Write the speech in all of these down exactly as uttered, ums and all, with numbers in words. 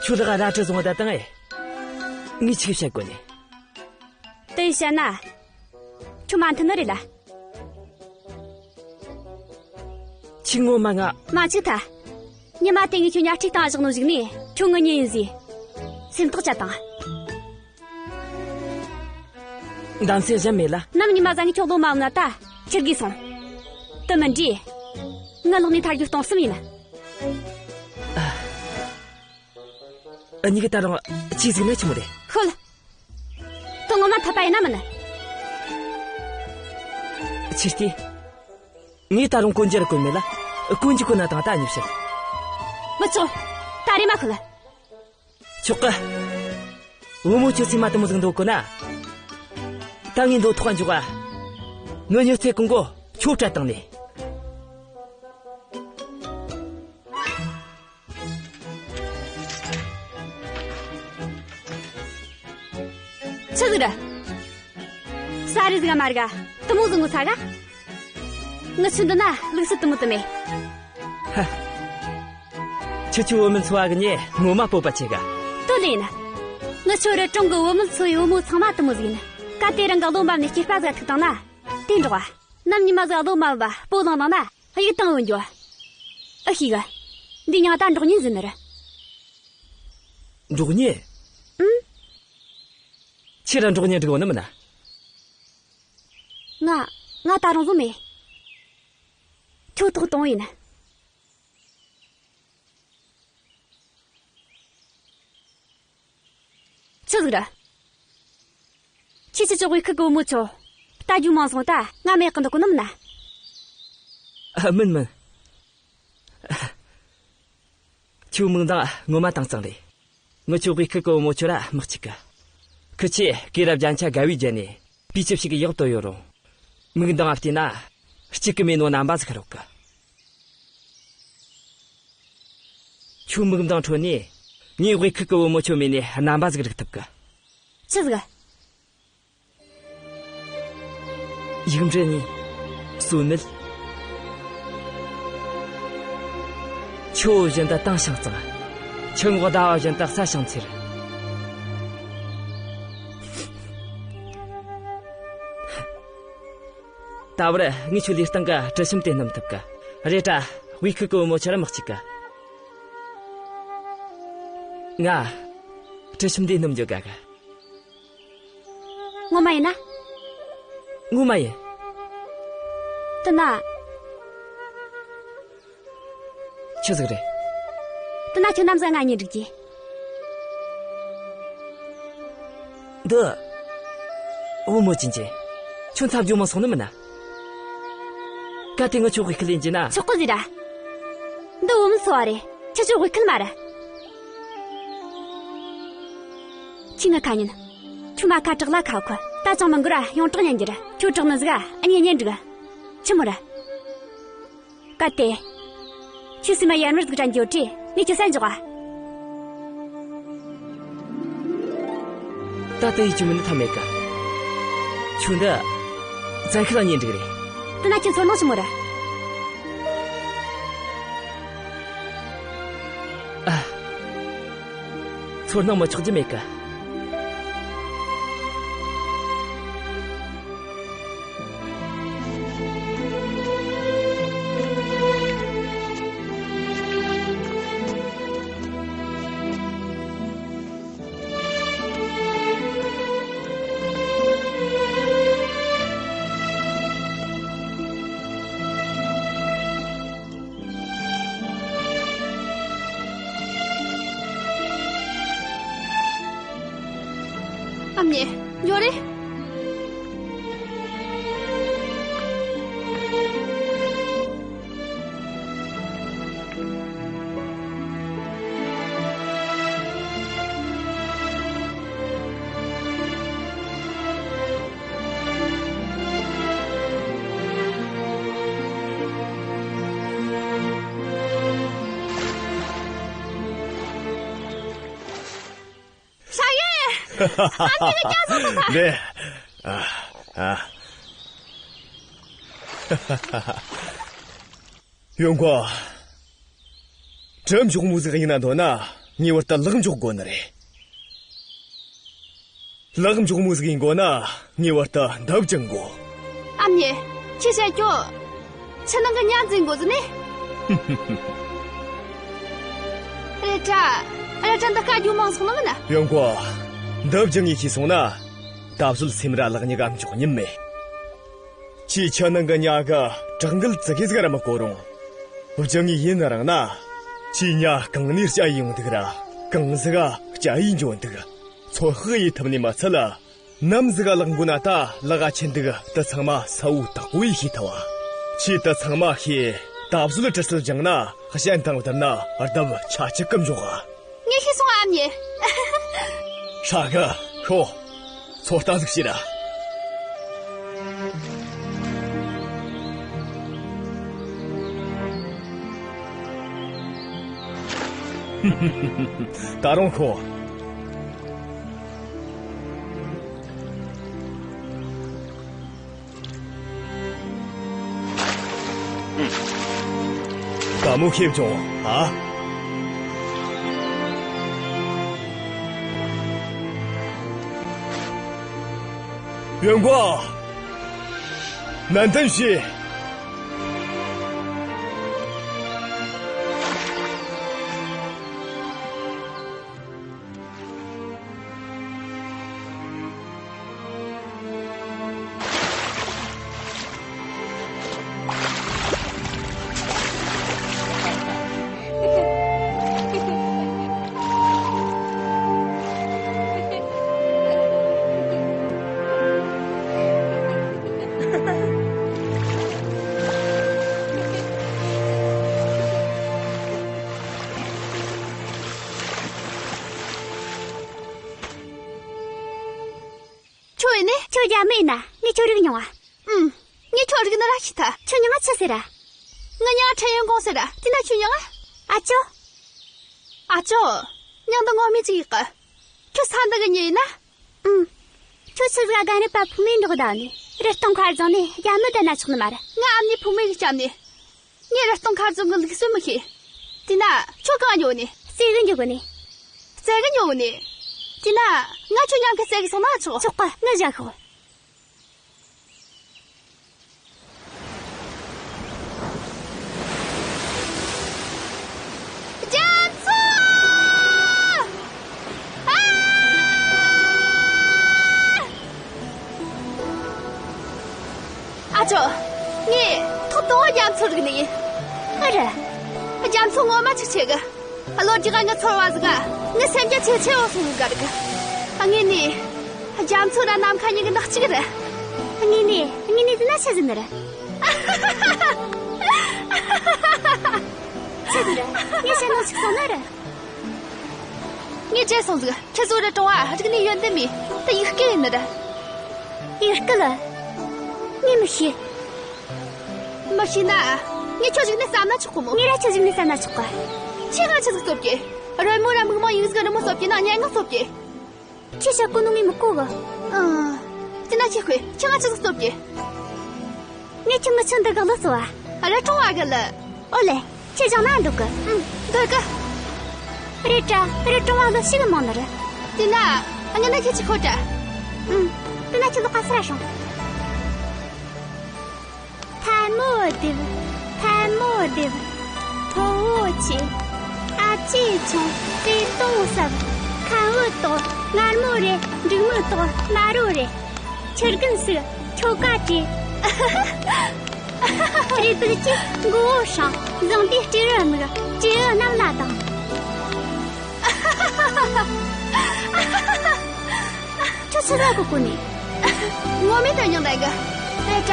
ཁྱོད་ལག་རལ་གྲི་བཟུང་བ་ད་བཏང་ཨེ། ངས་ཆི་བཤད་དགོས་ནི། དེ་བཤད་ན། ཁྱོད་མ་མཐུན་ནི་རེད་ལ། ཁྱོད་ངོ་མ་ང་། མ་ཆིག་ཐ། ཉི་མ་དེ་ངས་ཁྱོད་ཉལ་ཁྲིའི་སྟེང་བཞག་ནོ་གཞུག་ནས་ཁྱོད་ངའི་གཉེན་ཡིན་ཟེར། སེམས་ཐག་བཅད་དང་། གདམ་གསེས་གཞན་མེད་ལ། ནམ་ཉི་མ་ཟ་ངས་ཁྱོད་བློ་མ་བབ་ན་ད་ཁྱེར་གིས་སོང་། དེ་མིན་དྲིས། ངའི་ལག་ནས་ཐར་རྒྱུ་སྟོང་གསུམ་ཡིན། འུ་གཉིས་ཀྱིས་ད་རུང་ཅི་ཟིག་ན་ཆི་མོ་རེད། ཤོད། དེ་ངོ་མ་འཐད་པ་ཡིན་ན་མིན། ཆི་སྟེ། ངས་ད་རུང་གོན་རྒྱུ་ར་གོན་མེད་ལ། གོན་རྒྱུ་གོན་ན་དང་ད་གཉིས་བཤད། མི་ཆོག་ད་རེམ་མ་ཤོད། ཆོག་གི། བུ་མོ་ཁྱོད་སེམས་མ་དེ་མོ་ཟིག་འདོད་གོ་ན། ད་ངས་འདོད་ཐོག་འཇོག་ག་ངའི་མྱི་ཚེ་གང་བོ་ཁྱོད་སྤྲད་བཏང་ནས། ཆི་ཟིག་རེད། ས་རི་ཟིག་མ་རིག་ག་དེ་མོ་ཟིག་ངོ་ཚ་ག་ངི་ཆུ་འདི་ན་ལུགས་སྲོལ་དེ་མོ་དེ་མེད། ཧ། ཁྱེད་ཆོའི་བུད་མེད་ཚོ་བ་གི་ཉེ་ངོ་མ་སྤོབས་པ་ཆེ་ག་དེ་ལས་ན། ངི་ཆོ་རི་གྲོང་གི་བུད་མེད་ཚོ་ཡི་བུ་མོ་ཚང་མ་དེ་མོ་ཟིག་ཡིན། གལ་ཏེ་རང་གི་བློ་འབབ་ནས་སྐྱེས་པ་ཟིག་ཐུག་བཏང་ན། དེ་འགྲོགས་བ། ནམ་ཉི་མ་ཟིག་བློ་མ་འབབ་པ་སྤོ་ལངས་བཏང་ན་གཡུག་བཏང་ཡོང་རྒྱུ། ཨ་ཤེས་ག་འདི་མྱིང་ད་འགྲོགས་གཉེན་ཟེར་ནི་རེད། འགྲོགས་གཉེན། ཨུམ། ཁྱེད་རང་འགྲོགས་གཉེན་འགྲིག་ཡོད་ནི་མིན་ན། ང་ང་ད་རུང་བཟོ་མེད། ཁྱོད་ཐོག་གཏོང་ཡིན། ཆི་ཟིག་རེད། ཁྱེད་ཆི་ཆོག་དབུས་ཁུལ་གི་བུ་མོ་ཆོ། ལྟ་རྒྱུ་མང་སོང་ད་ང་མེད་གི་འདུག་གི་ནི་མིན་ན། ཨ། མིན་མིན། ཁྱོའི་མིག་མདངས་ངོ་མ་དྭངས་གཙང་རེད། ངི་ཆོ་དབུས་ཁུལ་གི་བུ་མོ་ཁྱོད་ར་མི་གཅིག་གི་ཁི་ཆོས་སྐེ་ར་རྒྱན་ཆ་དགའ་བོའི་རྒྱན་ནས་སྤུས་ཆི་ཞིག་གི་ཡག་ཏོ་ཡོད་རུང་། མིག་མདངས་བལྟས་ན་གཅིག་གི་མེད་ནོ་རྣམ་པ་ཟིག་རོག་གི་ཁྱོའི་མིག་མདངས་ཁྲོད་ནས་ངའི་དབུས་ཁུལ་གི་བུ་མོ་ཁྱོད་མིན་ནས་རྣམ་པ་ཟིག་རིག་ཐུབ་གི་ཆི་ཟིག་ཡིག་འབྲུ་གཉིས། སོ་ནལ། ཆུ་བོ་བཞིན་དུ་དྭངས་ཤིང་གཙང་། ཆུ་ངོགས་ཟླ་བ་བཞིན་དུ་གསལ་ཞིང་འཚེར། ད་བར་ངས་ཁྱོད་ལུས་སྟེང་གི་དྲི་ཞིམ་དེ་སྣོམ་ཐུབ་གི་རེད་དྲ། དབུས་ཁུལ་གི་བུ་མོ་ཁྱོད་ར་མི་གཅིག་གི་ང་དྲི་ཞིམ་འདི་སྣོམ་རྒྱུ་དགའ་གི་ངོ་མ་ཡིན་ན། ངོ་མ་ཡིན། དེ་ན། ཆི་ཟིག་རེད། དེ་ན་ཁྱོད་ནམ་ཟ་ང་གཉིས་འགྲིག་གི་འདི། བུ་མོ་ཅན་གྱི། ཁྱོད་འཚབ་རྒྱུ་མ་སོང་ནི་མིན་ན། གལ་ཏེ་ངི་ཆོ་དབུས་ཁུལ་ཡིན་གྱི་ན། ཆོག་གི་ཟིག་ར། འདི་བུ་མོ་ཚོ་བ་རེད། ཁྱེད་ཆོ་དབུས་ཁུལ་མ་རེད། ཁྱི་ངི་ཁ་ཉིན། ཁྱོད་མ་ཁ་གྲག་ལ་ཁ་ཁོ། ད་ཅང་མི་འགོར་ཡོངས་གྲགས་ཉན་རྒྱུ་རེད། ཁྱོད་གྲག་ནི་ཟིག་ཨ་ཉེ་ཉན་འགྲིག་ཆི་མོ་རེད། གལ་ཏེ། ཁྱོད་སེམས་མ་ཡར་མར་ཟིག་དྲན་རྒྱུ་དྲིས་ངས་ཁྱོད་སན་འཇོག་ཨ། ད་ལྟ་ཡིད་ཆུ་མི་འདི་ཐ་མེད་གི་ཁྱོད་འདི། བཙན་ཤེད་ལ་ཉན་འགྲིག་རེད། དེ་ན་ཁྱོད་ཚོར་སྣང་ཆི་མོ་རེད། ཨ། ཚོར་སྣང་མི་ཆོག་རྒྱུ་མེད་གི་ཨ་མྱེས། ཡོད་རེད། ཤ་ཡེ། ཨ་ནི་ཀྱ་སོ་ཏོ་ད། ལེ། ཨ། ཨ། ཡོང་གོ། དྲི་མཆོག་མོ་ཟིག་ཡིན་ན་འདོད་ན། ངེས་པར་དུ་ལག་འཇོག་དགོས་ནི་རེད། ལག་འཇོག་མོ་ཟིག་ཡིན་དགོས་ན་ངེས་པར་དུ་འདབ་ཅིང་དགོས། ཨ་མྱེས། ཁྱེད་བཤད་རྒྱུ། ཆུ་ནང་གི་ཉ་འཛིན་དགོས་ཟེར་ནི། རེད་དྲ། རེད་དྲ་འདི་དཀའ་རྒྱུ་མང་སོང་ནི་མིན་ན། ཡོན་ཀོ། འདབ་ཅིང་ངས་ཤེས་སོང་ན། ད་གཟོད་སེམས་ར་ལག་གཉིས་ཀ་འཇོག་ཉིན་མེད། ཁྱེད་ཆུ་ནང་གི་ཉ་གི་གྲགས་འགུལ་ཙི་གེ་ཟིག་ར་མི་གོ་རུང་། བཅུ་གཉིས་ཡིན་རང་ན། ཁྱེད་ཉ་གང་ནས་སྐྱེ་ཡོང་འདུག་ར། གང་ཟིག་ག་སྐྱེ་ཡི་འཇོག་འདུག་ཚོད་དཔག་ཡེ་ཐུབ་ནི་མ་ཚད་ལ། ནམ་ཟིག་ག་ལག་འགོ་ན་ད་ལག་ག་ཆེན་འདུག་དེ་ཚང་མ་གསལ་བོ་དག་པོ་ཡེ་ཤེས་ཐུབ་བ། ཁྱེད་དེ་ཚང་མ་ཤེས། ད་གཟོད་དྲི་སུལ་སྦྱངས་ན་གཞན་དང་བསྡུར་ན་ལྡབ་ཆ་གཅིག་གི་འཇོག་ག་ངས་ཤེས་སོང་ཨ་མྱེས། ཧྲ་གི། ཤོག་ཚོད་ལྟ་ཟིག་བྱོས་ར། ད་རུང་ཤོག་དགའ་མོ་ཁེབས་བྱུང་ཨ། ཡོན་ཀོང་། ནན་ཏན་ཞི། ཁྱོད་ཡིན་ནི། ཁྱོད་རྒྱ་མི་ཡིན་ན་ངས་ཁྱོད་རིག་མྱོང་བ། ཨུམ། ངས་ཁྱོད་རིག་ནི་ར་ཤི་ཐལ། ཁྱོད་མྱིང་ང་ཆི་ཟེར་ར། ངའི་མྱིང་ང་ཁྲེན་ཡོན་ཀོང་ཟེར་ར། དེ་ན་ཁྱོད་མྱིང་ང་། ཨ་ཅོ། ཨ་ཅོ། མྱིང་འདི་ངོ་མས་ཅིག་ཡག་གི། ཁྱོད་ས་འདི་གི་མྱི་ཡིན་ན། ཨུམ། ཁྱོད་ཆི་ཟིག་ག་རེད་པ། ཕུ་མེ་འགྲོགས་བསྡད་ནི། རི་སྟོང་མཁར་རྫོང་ནས་རྒྱ་མི་བསྡད་ན་ཆོག་ནི་མ་རེད། ང་ཨ་མྱེས་ཕུ་མེ་གི་སྐྱབས་ནས། ངས་རི་སྟོང་མཁར་རྫོང་གི་ལུགས་སྲོལ་མི་ཤེས། དེ་ན་ཁྱོད་གང་ཉོ་ནི། རྩེ་གི་ཉོ་གི་ནི། རྩེ་གི་ཉོ་གི་ནི། དེ་ན་ང་ཁྱོད་མཉམ་གི་རྩེ་གི་སོང་ན་ཆོག་ཆོག་གི། ང་བཞག་ཤོག་རྒྱ་མཚོ། ཨ། ཨ་ཅོ། ངས་ཐོག་དང་པོ་རྒྱ་མཚོ་རིག་ནི་ཡིན། ཨ་རེད། རྒྱ་མཚོ་ངོ་མ་ཆི་ཆེ་གི། ལོ་རྒྱུས་ཀ་ངའི་ཚོར་བ་ཟིག་ག་ངའི་སེམས་རྒྱ་ཆེ་ཆེ་བོ་སོང་གི་རེད། དངོས་ནས། རྒྱ་མཚོ་ར་ནམ་མཁའ་གཉིས་ཀྱི་ནག་གཅིག་རེད། དངོས་ནས་དངོས་ནས་དེ་ན་ཆི་ཟིག་ནི་རེད། ཆི་ཟིག་རེད། ངས་བཤད་ནོ་ཆི་སོང་ན་རེད། ངས་བརྗེད་སོང་ཟིག་ཁྱེད་ཚོ་རི་གྲོང་བ་རིག་གནས་ཡོན་ཏན་མེད། དེ་ཡིག་སྐད་ཡིན་ནི་རེད། ཡིག་སྐད་ལ། ངས་མི་ཤེས། མི་ཤེས་ན། ངས་ཁྱོད་གཞུག་ནས་བསམ་ན་ཆོག་གི་མོ། ངས་ར་ཁྱོད་གཞུག་ནས་བསམ་ན་ཆོག་ག་ཁྱེད་ང་ཆི་ཟིག་སློབ་གི། རོལ་མོ་ར་མིག་མོ་ཡིག་གཟུགས་རི་མོ་སློབ་གི་ན་སྙན་ངག་སློབ་གི། ཁྱེད་ཤ་ཀུ་ནུ་ངས་མི་གོ་གི། ཨང་། དེ་ན་ཁྱེད་ཁོས་ཁྱེད་ང་ཆི་ཟིག་སློབ་གི། ངས་ཁྱོད་ངི་ཆུང་འདི་ག་ལོ་སོ་བ། ར་ཀྲུང་བ་གི་ལ། ཨོ་ལེ། ཁྱེད་བཞག་ན་འདུག་གི། ཨང་། འདོད་གི། རེད་དྲ། རི་གྲོང་བ་ལོ་ཞིག་མང་ནི་རེད། དེ་ན། ང་ན་ཁྱེད་ཀྱི་ཁོ་དྲ། ཨང་། དེ་ན་ཁྱེད་ལོ་ག་སར་སོང་། ཐལ་མོ་རྡེབ། ཐལ་མོ་རྡེབ། ཕོ་བོ་ཆེ། ཨ་ཅེ་ཆུང་། བཀྲེས་ལྟོང་སབ། ཁམ་བུ་དོག་མངར་མོ་རེད། འབྲུག་མོ་དོག་མ་རོ་རེད། ཆུ་རྒན་སུ། ཁྱོ་ག་བྲེ། རེ་བུག་ཅིག་མགོ་བོ་སྲང་། བཟང་དེ་སྤྲེའུ་མིག་སྤྲེའུ་གནམ་ལ་དང་། ཁྱོད་ཆི་ཟ་གི་གོ་ནི། ངོ་མས་དོན་སྙིང་ལྡན་གི། ཨེ་ཀ།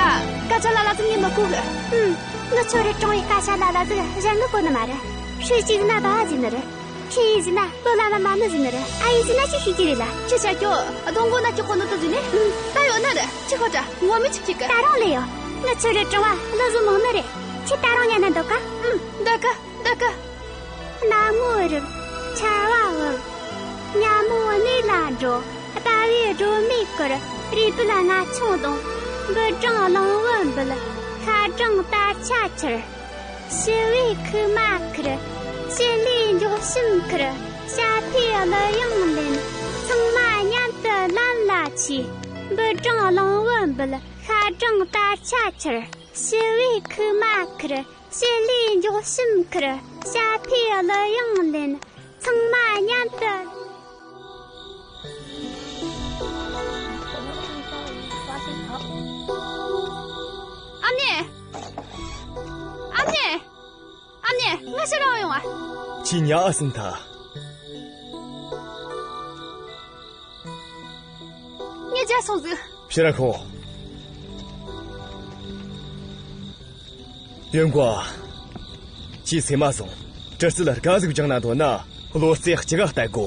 སྐད་ཆ་ལ་ལ་ཟིག་ངས་མི་གོ་གི། ཨུམ། ངི་ཆོ་རི་གྲོང་བའི་སྐད་ཆ་ལ་ལ་ཟིག་གཞན་གི་གོ་ནི་མ་རེད། ཧྲུའུ་ཅི་ཟིག་ན་བ་ཟིག་ནི་རེད། ཁྱེད་ཡིན་ཟེར་ན་བློ་ལ་མ་མ་ནི་ཟེར་ནི་རེད། ཨ་ཡིན་ཟེར་ན་ཅི་ཤེས་ཀྱི་རེད་ལ། ཁྱོད་བྱ་ཁྱོད་སྡོང་མགོ་ན་ཁྱོད་ཁོ་ནི་དུ་ཟེར་ནི། ད་ཡོད་ན་རེད། ཅི་ཁོ་ད་ངོ་མི་ཆིག་ཁྱེད་ཀྱི། ད་རུང་ལས་ཡོད། ངི་ཆོ་རི་གྲོང་བ་བློ་བཟོ་མང་ནི་རེད། ཁྱེད་ད་རུང་ཉན་ན་འདོད་ག། ཨུམ། འདོད་གི། འདོད་གི། ནག་མོ་རུབ། ཆར་བ་འབབ། ཉ་མོ་གནས་ལ་འགྲོ། ཟླ་བའི་སྒྲོན་མེ་བསྐོར། རུས་སྦལ་རྔ་ཆུང་བརྡུང་། འབུ་སྦྲང་གླང་བུ་འབུད། ཤ་སྦྲང་དར་ཆ་འཕྱར། ཞི་བའི་ཁུག་མ་ཁུར། ཞི་ལིའི་མགྱོགས་ཤམ་ཁུར། བྱ་ཕོའི་གླུ་དབྱངས་ལེན། ཚང་མ་མཉམ་དུ་ལམ་ལ་ཆས། འབུ་སྦྲང་གླང་བོ་འབུད། ཤ་སྦྲང་དར་ཆ་འཕྱར། ཞི་བའི་ཁུག་མ་ཁུར། ཞི་ལུའི་མགྱོགས་ཤམ་ཁུར། བྱ་ཕོའི་གླུ་དབྱངས་ལེན། ཚང་མ་མཉམ་དུ། ཨ་མྱེས། ཨ་མྱེས། ཨ་མྱེས། ང་ཕྱིར་རང་ཡོང་ཨ། ཁྱེད་ཉལ་ཨ་ཟིན་ཐལ། ངས་བརྗེད་སོང་ཟིག་ཕྱིར་ར་ཤོག་ཡོན་ཀོང་། ཁྱེད་སེམས་མ་སོང་། གྲི་རྩལ་དགའ་ཟིག་སྦྱངས་ན་འདོད་ན། བློ་རྩེ་གཅིག་ག་གཏད་དགོ།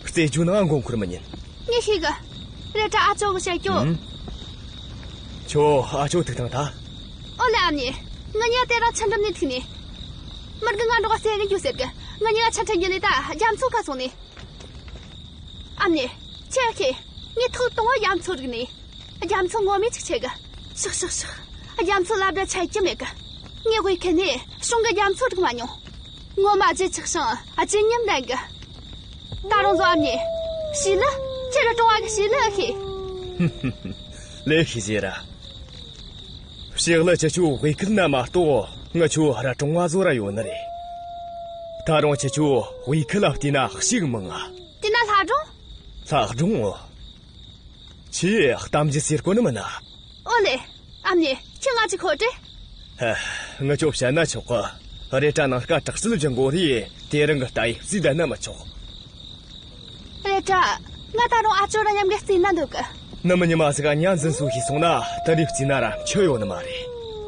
རྩེད་རྒྱུ་ནང་མགོ་འཁོར་མི་ཉན། ངས་ཤེས་གི། རེད་དྲ་ཨ་ཅོ་གི་བཤད་རྒྱུ། ཨུམ། ཁྱོད་ཨ་ཅོ་ཐུག་ཐང་ཐལ། ཨོ་ལེ་ཨ་མྱེས། ང་གཉིས་དེ་རིང་ཆུ་འགྲམ་ནས་ཐུག་ནས། མི་རྒན་ང་འགྲོགས་རྩེ་གི་རྒྱུ་ཟེར་གི། ང་གཉིས་ཆུ་འཕྲིན་རྒྱུ་ལས་ད་རྒྱ་མཚོ་ཁ་སོང་ནས། ཨ་མྱེས། ཁྱེད་ཁྱེད། ངས་ཐོག་དང་བོ་རྒྱ་མཚོ་རིག་ནས། རྒྱ་མཚོ་ངོ་མས་ཅིག་ཆེ་གི། ཤག་ཤག་ཤག་རྒྱ་མཚོ་ལབ་ར་ཆད་ཀྱི་མེད་གི། ངས་དབུས་ཁུལ་ནས་གཞུང་གི་རྒྱ་མཚོ་རིག་མ་མྱོང་། ངོ་མ་བརྗིད་ཆགས་ཤིང་བརྗིད་ཉམས་ལྡན་གི། ད་རུང་བཟོ་ཨ་མྱེས། བྱི་ལི། ཁྱེད་ར་ཀྲུང་བ་གི་བྱི་ལི་ཨེ་ཤེས། ལེ་ཤི་ཟེར་ར། ཕྱག་ལ་ཁྱེད་ཆོ་དབུས་ཁུལ་ན་མ་གཏོགས་ང་ཆོ་ར་ཀྲུང་བ་བཟོ་ར་ཡོད་ནི་རེད། ད་རུང་ཁྱེད་ཆོ་དབུས་ཁུལ་ལ་བལྟས་ན་ཞིག་མང་ང་། དེ་ན་ལྷ་སྒྲུང་། ལྷ་སྒྲུང་ངོ་། ཁྱེད་གཏམ་རྒྱུད་ཟེར་གོ་ནི་མིན་ན། ཨོ་ལེ། ཨ་མྱེས། ཁྱེད་ང་ཅིག་ཁོ་དྲེ། ཧ། ང་ཆོ་བཤད་ན་ཆོག་གི། རེད་དྲ་ནངས་ཀ་དྲག་རྩལ་སྦྱང་དགོ་རེད། དེ་རིང་གི་ལྟ་ཡི་རྩིས་ལྡན་ན་མི་ཆོག་རེད་དྲ། ང་ད་རུང་ཨ་ཅོ་ར་མཉམ་གི་རྩིས་ན་འདོད་གི། ནམ་ཉི་མ་ཟིག་ག་ཉ་འཛིན་སོ་ཤེས་སོང་ན་དེ་རིགས་རྩིས་ན་ར་འཆི་ཡོད་ནི་མ་རེད།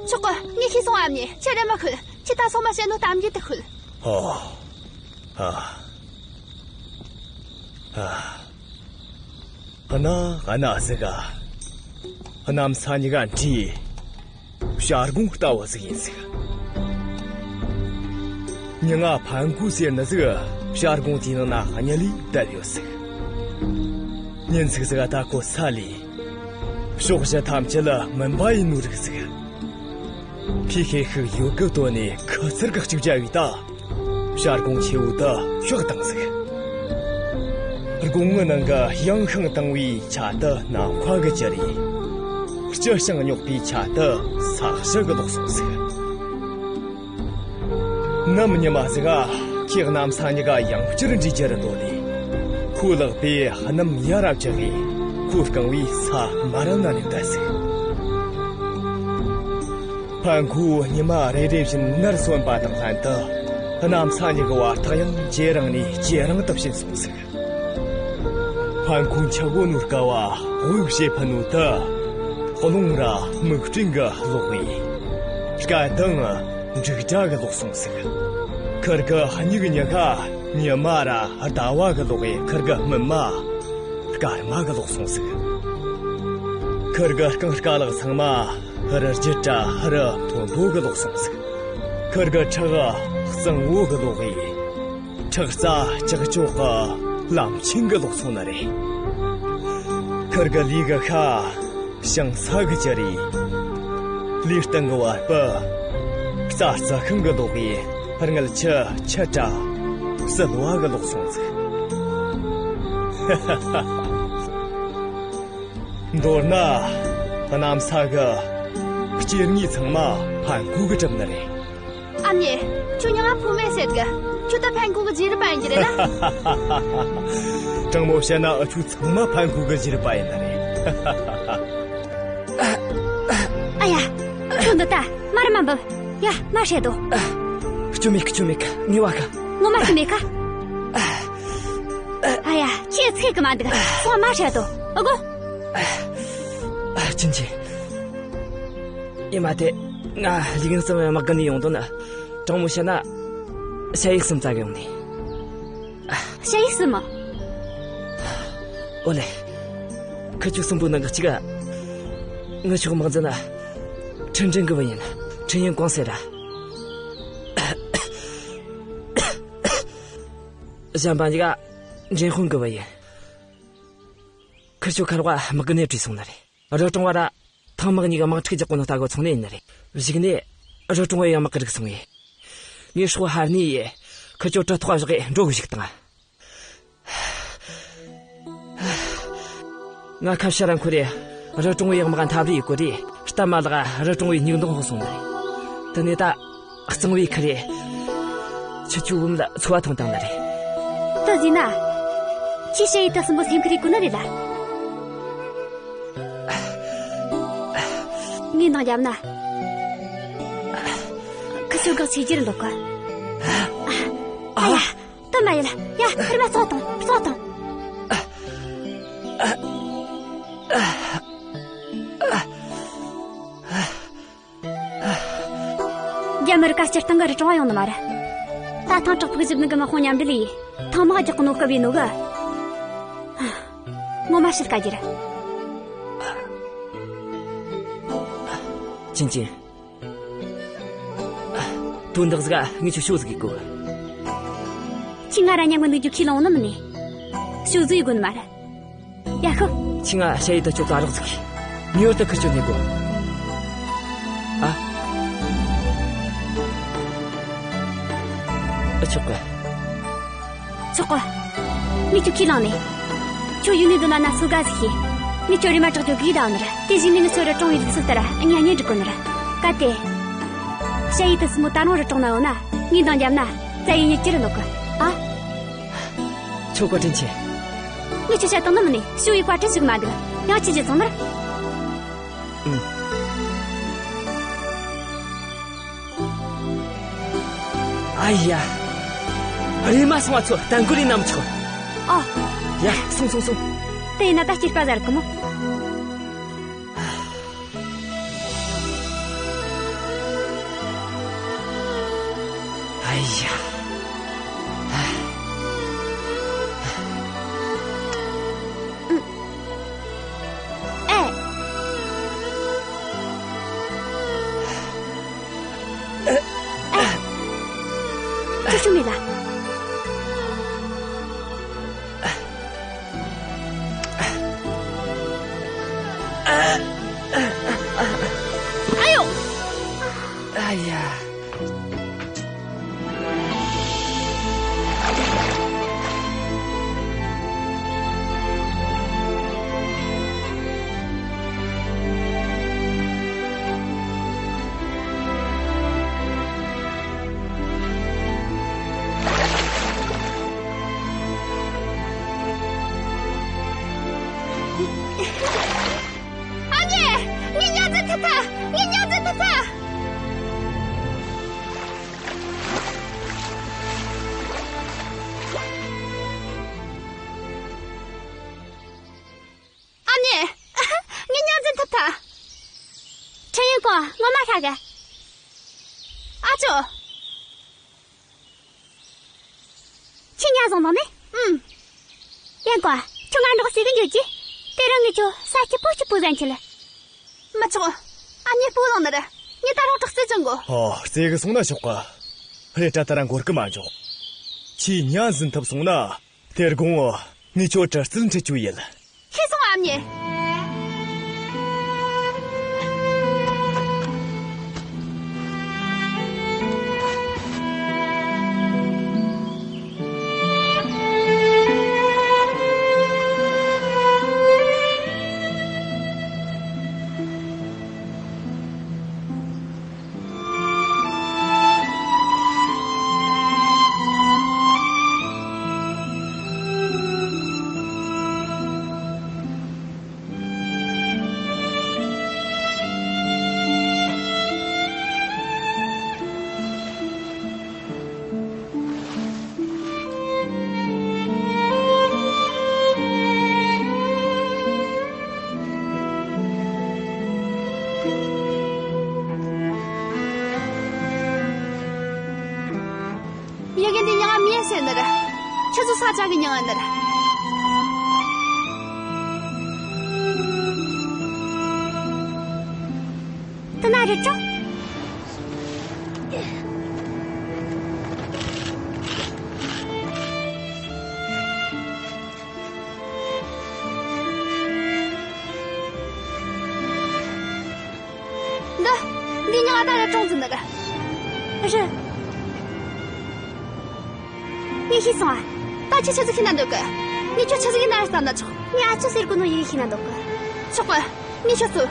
ཆོག་གི། ངས་ཤེས་སོང་ཨ་མྱེས། ཁྱེད་རེ་མ་ཁུལ། ཁྱེད་ད་སོ་མ་བཤད་ནོ་གཏམ་རྒྱུད་དེ་ཁུལ། ཧོ། ཧ། ཧ། གནའ་གནའ་ཟིག་ག་གནམ་ས་གཉིས་ཀ་འདྲེས། བྱ་སྒོང་ལྟ་བུ་ཟིག་ཡིན་ཟིག་མྱི་ང་ཕན་གུ་ཟེར་ནི་ཟིག་བྱ་སྒོང་དེའི་ནང་ན་གཉིད་ལས་བསྡད་ཡོད་ཟིག་ཉིན་ཟིག་ཟིག་ག་ད་ཁོ་ས་ལས། ཕྱོགས་བཞི་ཐམས་ཅད་ལ་མུན་པ་ཡིན་ནོ་རིག་ཟིག་ཕི་ཤེ་ཤིག་ཡོད་གི་དོན་ནས་ཁུ་ཚུར་གི་གཅིག་བྱ་བའི་ད། བྱ་སྒོང་ཆེ་བོ་དུ་ཤོག་དང་ཟིག་སྒོང་ངི་ནང་གི་ཡང་ཤིང་དང་བའི་ཆ་དུ་ནམ་མཁའ་གི་ཅི་རེད། སྤྱི་ཤིང་རྙོག་པའི་ཆ་དུ་ས་གཞི་གི་ལོག་སོང་ཟིག་ནམ་ཉི་མ་ཟིག་ག་ཁྱེད་གནམ་ས་གཉིས་ཀ་ཡང་བསྐྱར་འདྲེས་རྒྱུ་རེད་དོ་ནས། ཁོའི་ལག་པས་སྣུམ་ཡར་ར་བཅག་གིས་ཁོའི་རྐང་བས་ས་མ་རལ་ན་ནས་བསྡད་ཟིག་ཕན་ཁུ་ཉི་མ་རེ་རེ་བཞིན་ནར་སོན་པ་དང་ལྷན་དུ། གནམ་ས་གཉིས་ཀྱི་བར་ཐག་ཡང་ཇེ་རིང་ནས་ཇེ་རིང་དུ་ཕྱིན་སོང་ཟིག་ཕན་ཁུ་འཆི་གོ་ནོ་སྐབས་དབུགས་ཞེ་ཕུད་ནོ་དུ། རླུང་ར་མིག་སྤྲིན་གྱི་གློག་གིས། སྐད་དང་འབྲུག་སྒྲ་གི་ལོག་སོང་ཟིག་ཁིར་གི་སྨྱུག་གཉིས་ཀ་ཉི་མ་ར་ཟླ་བ་གི་ལོག་གིས་ཁིར་གི་སྨིན་མ། སྐར་མ་གི་ལོག་སོང་ཟིག་ཁིར་གི་རྐང་རྐ་ལག་ཚང་མ་ཧར་རྒྱུ་དྲ་ཧར་མཐོན་པོ་གི་ལོག་སོང་ཟིག་ཁིར་གི་ཁྲག་གཙང་བོ་གི་ལོག་གིས། ཁྲག་རྩ་ལྕགས་ཀྱོག་གི་ལམ་ཆེན་གི་ལོག་སོང་ནི་རེད། ཁིར་གི་ལུས་གི་ཤ། ཞིང་ས་གི་ཅི་རེད། ལུས་སྟེང་གི་བ་སྤུ། རྩ་རྩི་ཤིང་གི་ལོག་གིས་རྔུལ་ཆུ་ཆུ་དྲ་བསིལ་བ་གི་ལོག་སོང་ཟིག་མདོར་ན། གནམ་ས་གི་སྐྱེ་དངོས་ཚང་མ་ཕན་ཁུ་གི་གྲུབ་ནི་རེད། ཨ་མྱེས། ཁྱོད་མྱིང་ང་ཕུ་མེ་ཟེར་གི། ཁྱོད་ད་ཕན་ཁུ་གི་རྗེས་རབས་པ་ཡིན་གྱི་རེད་ན། དྲང་མོ་བཤད་ན་འུ་ཆོ་ཚང་མ་ཕན་ཁུ་གི་རྗེས་རབས་པ་ཡིན་ནི་རེད། ཨ་ཡ། ཁྱོད་འདི་ད་མར་མ་འབབ། ཡ། མ་བཤད་དོ། སྐྱོ་མེད་གི། སྐྱོ་མེད་གི། ངེས་པ་གི། ངོ་མ་སྐྱོ་མེད་ག་ཨ་ཡ། ཁྱེད་ཚེ་གི་མ་འདུག་སོང་། མ་བཤད་དོ། ཨ་གོ། ཨ། ཅིན་ཅིན། ཨེ་མ་དེ། ང་ལིག་ཡང་གསུམ་དམག་གི་ནས་ཡོང་དོན་ནི། དྲང་མོ་བཤད་ན། ཞ་ཡི་གསུམ་བཙལ་གི་ཡོང་ནས། ཞ་ཡི་གསུམ། ཨོ་ལེ། ཁི་ཆོ་གསུམ་པོའི་ནང་གི་གཅིག་ག་ངི་ཆོ་དམག་འཛིན་ན། ཁྲིན་ཀྲིན་གི་བུ་ཡིན། ཁྲིན་ཡིན་ཀོང་ཟེར་ར། གཞན་པ་གཉིས་ཀ་འགྲན་དཔོན་གི་བུ་ཡིན། ཁིར་ཆོ་ཁ་རོག་དམག་གི་ནས་བྲོས་སོང་ནི་རེད། རི་གྲོང་བ་ར་ཐང་དམག་གཉིས་ཀ་དམག་འཁྲུག་རྒྱག་གོ་ནོ་ལྟ་གོ་སོང་ནི་ཡིན་ནི་རེད། གཞུག་ནས་རི་གྲོང་བའི་དམག་གི་རིགས་སོང་ངས། ངས་སྲོག་ཧར་ནི་ཡེ། ཁིར་ཆོ་གྲི་ཐོག་བཞག་གི་འགྲོ་གི་བཞུག་དང་། ང་ཁ་ཤ་ར་འཁོར་རེ་རི་གྲོང་བའི་དམག་འཐབ་རེས་ཡི་གོ་རེ་སྟབས་མ་ལེགས་རི་གྲོང་བའི་སྙིགས་འདོང་ཧོ་སོང་ནི་རེད། དེ་ནས་ད་གཙང་བའི་ཁུར་རེ་ཆུ་ཆུ་བུམ་ལ་འཚོ་བ་ཐོངས་བཏང་ནི་རེད། ད་ཟིན་ན་ཁྱི་ཤ་ཡི་ད་སྲིན་པོ་སེམས་ཁུར་རེ་གོ་ནི་རེད་ལ། ངས་འདང་བརྒྱབ་ན་ཁི་སུ་གག་ཆེ་རྒྱུ་རེད་འདུག་ག་ཨ་ཡ། ད་མ་ཡིན་ལ། ཡ། ཧར་མ་ཚོགས་དང་ཚོགས་དང་། རྒྱ་མི་རིགས་ཀ་སྤྱིར་བཏང་གི་རི་གྲོང་བ་ཡོང་ནི་མ་རེད། ད་ཐང་དྲག་ཕུག་བཞི་བདུན་གི་དམག་དཔུང་མཉམ་འབྲེལ་ཡིས་ཐང་དམག་རྒྱག་གི་ནོ་སྐབས་ཡིན་ནོ་གི། ངོ་མ་ཤི་དཀའ་རྒྱུ་རེད། ཅིན་ཅིན། དོན་དག་ཟིག་ངས་ཁྱོད་ཤོད་ཟིག་གི་གོ། ཁྱི་ང་ར་མཉམ་གི་འདུག་རྒྱུ་ཁས་བླངས་ནི་མིན་ནི། ཤོད་ཟིག་དགོས་ནི་མ་རེད། ཡ་ཤོད། ཁྱི་ང་ཞ་ཡི་ད་ཁྱོད་ད་རོགས་ཟིག་གི། ངེས་པར་དུ་ཁུར་ཆོད་ནས་གོ། ཨ། ཨ་ཆོག་གི། ཆོག་གི། ངས་ཁྱོད་ཁས་བླངས་ནས། ཁྱོད་ཡུལ་ནས་འདོན་ན་ན་སུ་དགའ་ཟིག་ཤེས། ངས་ཁྱོད་རེ་མ་དྲག་ཁྱོད་གིས་ད་ནི་ར། དེ་བཞིན་ནས་ངས་ཁྱོད་ར་གྲོང་བའི་ལུགས་སྲོལ་ལྟར་གཉའ་གཉེན་འགྲིག་གོ་ནི་ར། གལ་ཏེ། ཞ་ཡི་ད་སྲིན་མོ་ད་རུང་རི་གྲོང་ན་ཡོད་ན། ངས་འདང་བརྒྱབ་ན། བཙལ་ཡི་ཉིད་ཀྱི་རི་ལོག་གི། ཨ། ཁྱོད་བཀའ་དྲིན་ཆེ། ངས་ཁྱོད་བཤད་བཏང་ནི་མིན་ནས་ཞུ་ཡི་བཀའ་དྲིན་ཞིག་མ་འདུག་ཡང་ཁྱི་རྗེ་ཚང་ནི་ར། ཨུམ། ཨ་ཡ། རེམ་མ་སོང་བ་ཚོ་ད་འགུལ་ལས་ན་མི་ཆོག་ཨ། ཡ། སོང་སོང་སོང་། དེ་ཡིན་ན་ད་སྐྱེས་པ་ཟེར་གི་མོ། ཨ་ཡ། ཨེ། ཨེ། ཅི་བྱུང་མེད་ལ། ཨ་ཡོ། ཨ་ཡ། ཨ་མྱེས། ངའི་གཉའ་རྫུན་ཐུབ་ཐལ། ངའི་གཉའ་རྫུན་ཐུབ་ཐལ། ཨ་མྱེས། ངའི་གཉའ་རྫུན་ཐུབ་ཐལ། ཁྲེན་ཡོན་ཀོང་། ངོ་མ་ཤ་གི། ཨ་ཅོ། ཁྱི་ཉ་བཟུང་བཏང་ནི། ཨུམ། ཡོན་ཀོང་། ཁྱོད་ང་འགྲོགས་ཟེར་གི་འགྱོ་རྒྱུ། དེ་རིང་ངས་ཁྱོད་ས་སྐྱིད་པོ་སྐྱིད་པོ་ཟན་ཁྱེར་ལ། མི་ཆོག་ཨ་མྱེས་སྤོ་ལངས་ནི་རེད། ངས་ད་རུང་དྲག་རྩལ་སྦྱོང་དགོས། ཨོ། རྩེ་གི་སོང་ན་ཆོག་གི། རེད་དྲ་ད་ར་འགོར་གི་མ་འཇོག་ཁྱི་ཉ་འཛིན་ཐུབ་སོང་ན། དེ་དགོང་ངས་ཁྱོད་དྲག་རྩལ་འཁྲིད་རྒྱུ་ཡིན། ཤེས་སོང་ཨ་མྱེས། ཡ་གི་འདི་མྱིང་ང་མི་ཡ་ཟེར་ནི་རེད། ཁྱེད་ཚོ་ས་ཆ་གི་མྱིང་ང་ནི་རེད། དེ་ན་རེད་ཅོ། འདི། འདི་མྱིང་ང་ད་ར་ཀྲོང་ཙི་ནི་རེད། རེད། ངས་ཤེས་སོང་ཨ། ད་ཁྱོད་ཆི་ཟིག་ཤེས་ན་འདོད་གི། ངས་ཁྱོད་ཆི་ཟིག་ཡིན་ན་ར་བསམ་ན་ཆོག་ངས་ཨ་ཅོ་ཟེར་གོ་ནོ་ཡི་གེ་ཤེས་ན་འདོད་གི། ཆོག་གི། ངས་ཁྱོད་ཚོ།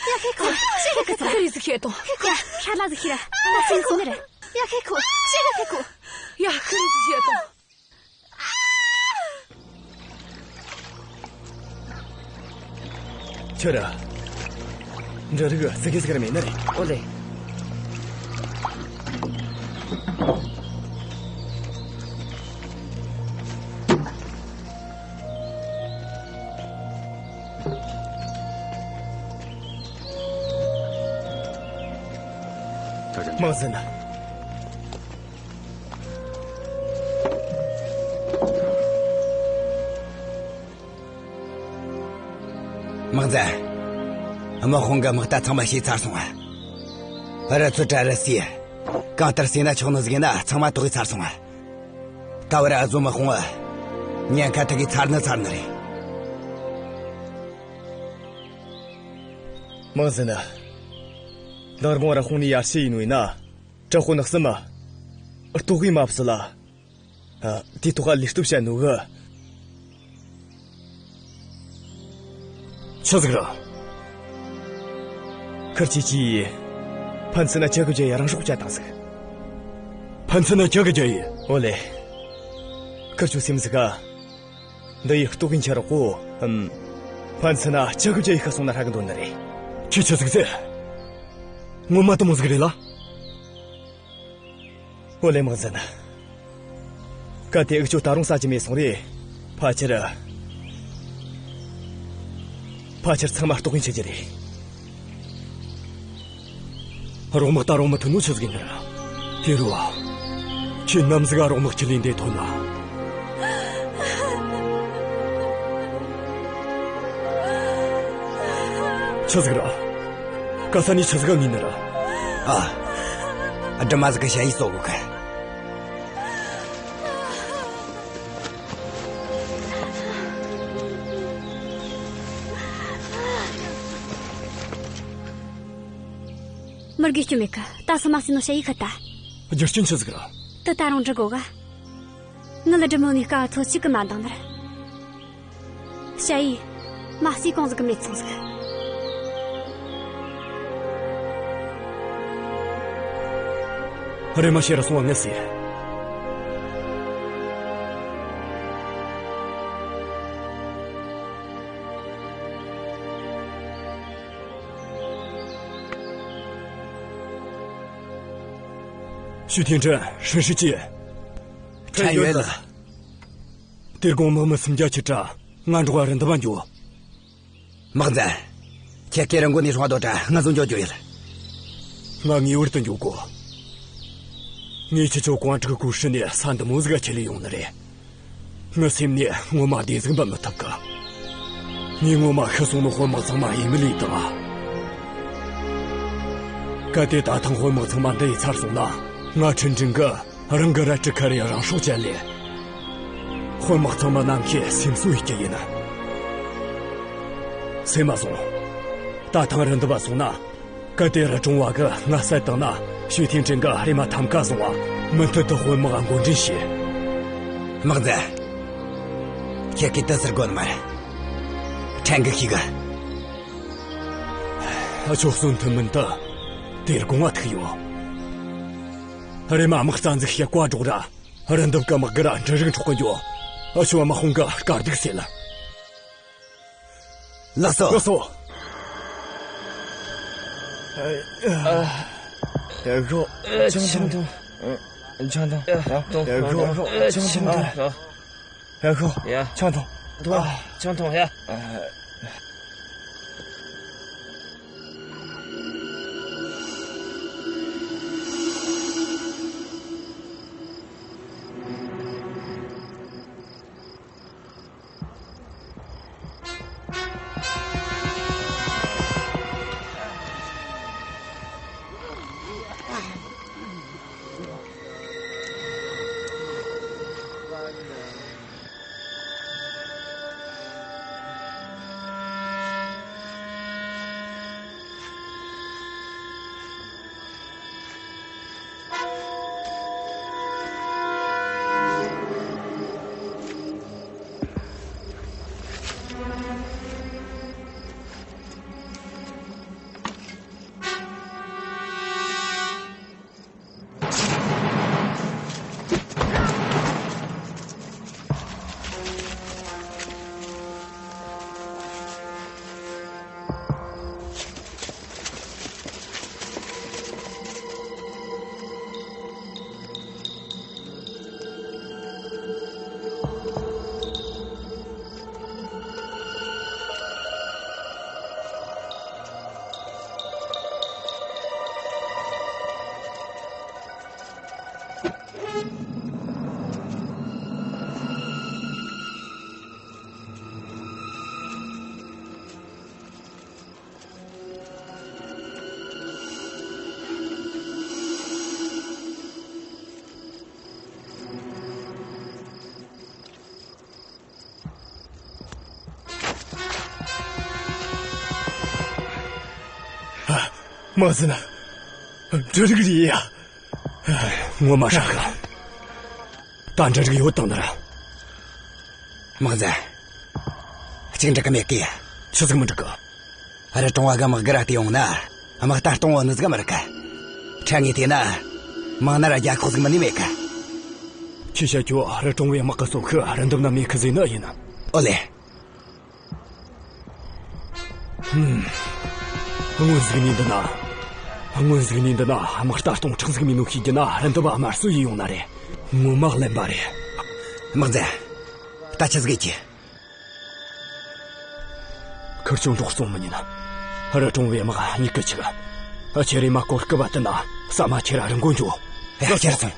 ཡ་ཁེ་ཁོ། ཤེས་ཁེ་ཁོ། ཁེ་རི་ཟིག་ཤེས་དང་། ཁེ་ཁོ། ཧྲ་ལ་ཟིག་ཤེས་ར། ད་ཤེས་ཁོ་ནི་རེད། ཡ་ཁེ་ཁོ། ཤེས་ར་ཁེ་ཁོ། ཡ་ཁེ་རི་ཟིག་ཤེས་དང་། ཁྱོད་ར། འདྲ་རིགས་ཟིག་གི་ཟིག་ར་མེད་ན་རེད། ཨོ་ལེ། དམག་འཛིན། དམག་འཛིན། དམག་དཔུང་གི་དམག་རྟ་ཚང་མ་བྱས་ཚར་སོང་ང་། རི་ཚོ་བྲག་རི་སུས། གང་ལྟར་བསད་ན་ཆོག་ནི་ཟིག་ཡིན་ན་ཚང་མ་དོགས་ཚར་སོང་ང་། ད་བར་ཨ་ཟོ་དམག་དཔུང་ཉེན་ཁ་ཐུག་གི་ཚར་ནི་ཚར་ནི་རེད། དམག་འཛིན། མདང་དགོང་ར་དཔུང་ནས་ཡར་ཞུ་ཡིན་ནོ་ཡིན་ན། བྲག་དཔོན་གསུམ་མ། ལྟོགས་གི་མ་བཟོད་ལ། ཨ། དེ་ཐོག་ལ་ལུས་སྟོབས་བཤད་ནོ་གི། ཆི་ཟིག་ར། ཁིར་ཆི་ཆི་ཡིས། ཕན་ཚུན་ན་ཅི་གི་རྒྱ་ཡི་རང་སྲོག་བཅད་བཏང་ཟིག་ཕན་ཚུན་ན་ཅི་གི་རྒྱ་ཡི། ཨོ་ལེ། ཁིར་ཆོ་སེམས་ཟིག་ག་འདི་ཡི་ལྟོགས་གིན་ཆ་རོགས་གོ། ཨམ། ཕན་ཚུན་ན་ཅི་གི་རྒྱ་ཡི་ཤི་སོང་ན་ཧྲ་གི་འདོད་ནི་རེད། ཁྱོས་ཆི་ཟིག་ཟེར། ངོ་མ་དེ་མོ་ཟིག་རེད་ལ། ཨོ་ལེ་དམག་འཛིན། གལ་ཏེ་འུ་ཆོ་ད་རུང་ཟ་རྒྱུ་མེད་སོང་རེད། ཕལ་ཆེར། ཕལ་ཆེར་ཚང་མ་ལྟོགས་གིན་ཆི་རྒྱུ་རེད། རོགས་དམག་ད་རུང་མི་ཐོན་ནོ་ཆི་ཟིག་ཡིན་ནི་ར། དེ་རུ་བ། ཁྱོས་ནམ་ཟིག་ག་རོགས་དམག་ཁྲིད་ལས་འདས་ཐོན་ན། ཆི་ཟིག་ར། ག་ས་ནས་ཆི་ཟིག་ག་ངུས་ནི་ར། ཨ། སྒྲིལ་མ་ཟིག་གི་ཞ་ཡི་གསོ་གོ་གི། མི་དགེ་སྐྱོན་མེད་གི། ད་སུ་མ་སུ་ནོ་ཞ་ཡི་ཁ་ད། རྒྱུ་རྐྱེན་ཆི་ཟིག་ར། དེ་ད་རུང་འདྲི་དགོ་ག་ངི་ལ་འདྲི་མོ་ནི་དཀའ་ཚོ་གཅིག་གི་མ་འདང་ནར། ཞ་ཡི། མ་སི་གང་ཟིག་གི་མེད་ཚང་ཟིག་རེ་མ་ཤེས་ར་སོང་བ་ངས་ཟེར། ཞུ་ཐེན་ཁྲེན་ཧྲི་ཧྲི་ཅི། ཕྲན་ཡོད་ལ། དེ་དགོང་དམག་མི་སུམ་བརྒྱ་ཁྱི་ཀྲ་ང་འགྲོགས་རི་འདབས་འགྱོ། དམག་འཛིན། ཁྱེད་ཀྱིས་རི་མགོ་ནས་སྲུང་བ་དོ་དྲ་ང་ཚོ་འགྱོ་རྒྱུ་ཡོད། ང་ངེས་པར་དུ་འགྱོ་དགོས། ངས་ཁྱེད་ཚོ་ཀོང་ཀྲིག་གི་ཁུལ་ནས་ས་འདི་མོ་ཟིག་ག་ཁྲིད་ལས་ཡོང་ནི་རེད། ངའི་སེམས་ནས་ངོ་མ་བདེ་ཟིག་འབུད་མི་ཐུབ་གི། ངས་ངོ་མ་ཤི་སོང་ནོ་དཔོན་དམག་ཚང་མ་ཡིད་མི་ལས་དང་། གལ་ཏེ་ད་ཐེངས་དཔོན་དམག་ཚང་མ་འདི་ཡི་ཚར་སོང་ན། ང་ཁྲིན་ཀྲིན་གིས་རང་གི་རལ་གྲི་ཁ་རེ་རང་སྲོག་བཅད་ལས། དཔོན་དམག་ཚང་མ་རྣམས་ཀྱི་སེམས་གསོ་ཡེད་རྒྱུ་ཡིན། སེམས་མ་བཟུང་། ད་ཐེངས་རི་འདབས་སོང་ན། གལ་ཏེ་རི་གྲོང་བ་གིས་ང་བསད་བཏང་ན། ཞུས་ཐེན་ཀྲིན་གྱིས་རེམ་མ་ཐམ་ཀ་བཟུང་བ་མུ་མཐུད་དུ་དཔོན་དམག་མགོ་འདྲེན་བྱོས། དམག་འཛིན། ཁྱེད་ཀྱིས་དེ་ཟེར་དགོས་ནི་མ་རེད། ཕྲན་གྱིས་ཤེས་གི། ཨ་ཆོ་གསོན་ཐུབ་མིན་དུ་དེར་དགོངས་པ་ཐུག་ཡོད། རེམ་མ་དམག་རྩ་འཛུགས་བྱེད་བཀའ་སྒྲོག་ར། རི་འདབས་ཀྱི་དམག་སྒར་འབྲུ་རིགས་འཕྲོག་གི་འགྱོ། ཨ་ཆོ་དམག་དཔུང་གི་དཀའ་སྡུག་སེལ། ལགས་སོ། ལགས་སོ། ཡ་ཧོ། ཆང་འཐུང་། ཆང་འཐུང་། ཡ་ཧོ། ཆང་འཐུང་། ཡ་ཧོ། ཡ། ཆང་འཐུང་། འཐུང་། ཆང་འཐུང་ཡ། དམག་འཛིན། འབྲུ་རིགས་རེད་ཡ། ངོ་མ་ཧྲ་གི། ད་འབྲུ་རིགས་ཡོད་དང་ནི་ར། དམག་འཛིན། གཅིག་འགྲིག་གི་མེད་གི། ཆི་ཟིག་མི་འགྲིག་གི། རི་གྲོང་བ་གི་དམག་སྒར་བལྟས་ཡོང་ན། དམག་རྟ་སྟོང་བ་ནི་ཟིག་མི་རིག་གི། ཕྲན་ངས་བལྟས་ན། མང་ན་ར་རྒྱལ་ཁོག་ཟིག་མིན་ནི་མེད་གི། ཁྱེད་ཤ་ཁྱོ་རི་གྲོང་བའི་དམག་གི་སོ་ཁི་རི་འདབས་ན་མེད་གི་ཟེར་ནི་ཡིན། ཨོ་ལེ། ཧུམ། སྔོན་ཟིག་ནས་འདི་ན། སྔོན་ཟིག་ནས་འདི་ན་དམག་རྟ་སྟོང་ཕྲག་ཟིག་མིན་ནོ་ཤེས་རྒྱུ་ན་རི་འདབས་དམར་གསོད་ཡེ་ཡོང་ན་རེད། ངོ་མ་གླེན་པ་རེད། དམག་འཛིན། ད་ཆི་ཟིག་ཡེད་རྒྱུ། ཁིར་ཆོ་འབྲོག་སོང་མི་ཉན། རི་གྲོང་བའི་དམག་གཉིད་ཀི་ཆིག་ཨ་ཆེ་རེ་མ་སྐོར་སྐུ་བ་དི་ན་ས་མ་ཁྱེར་ར་རི་མགོ་འགྱོ། ཡ་ཁྱེར་སོང་།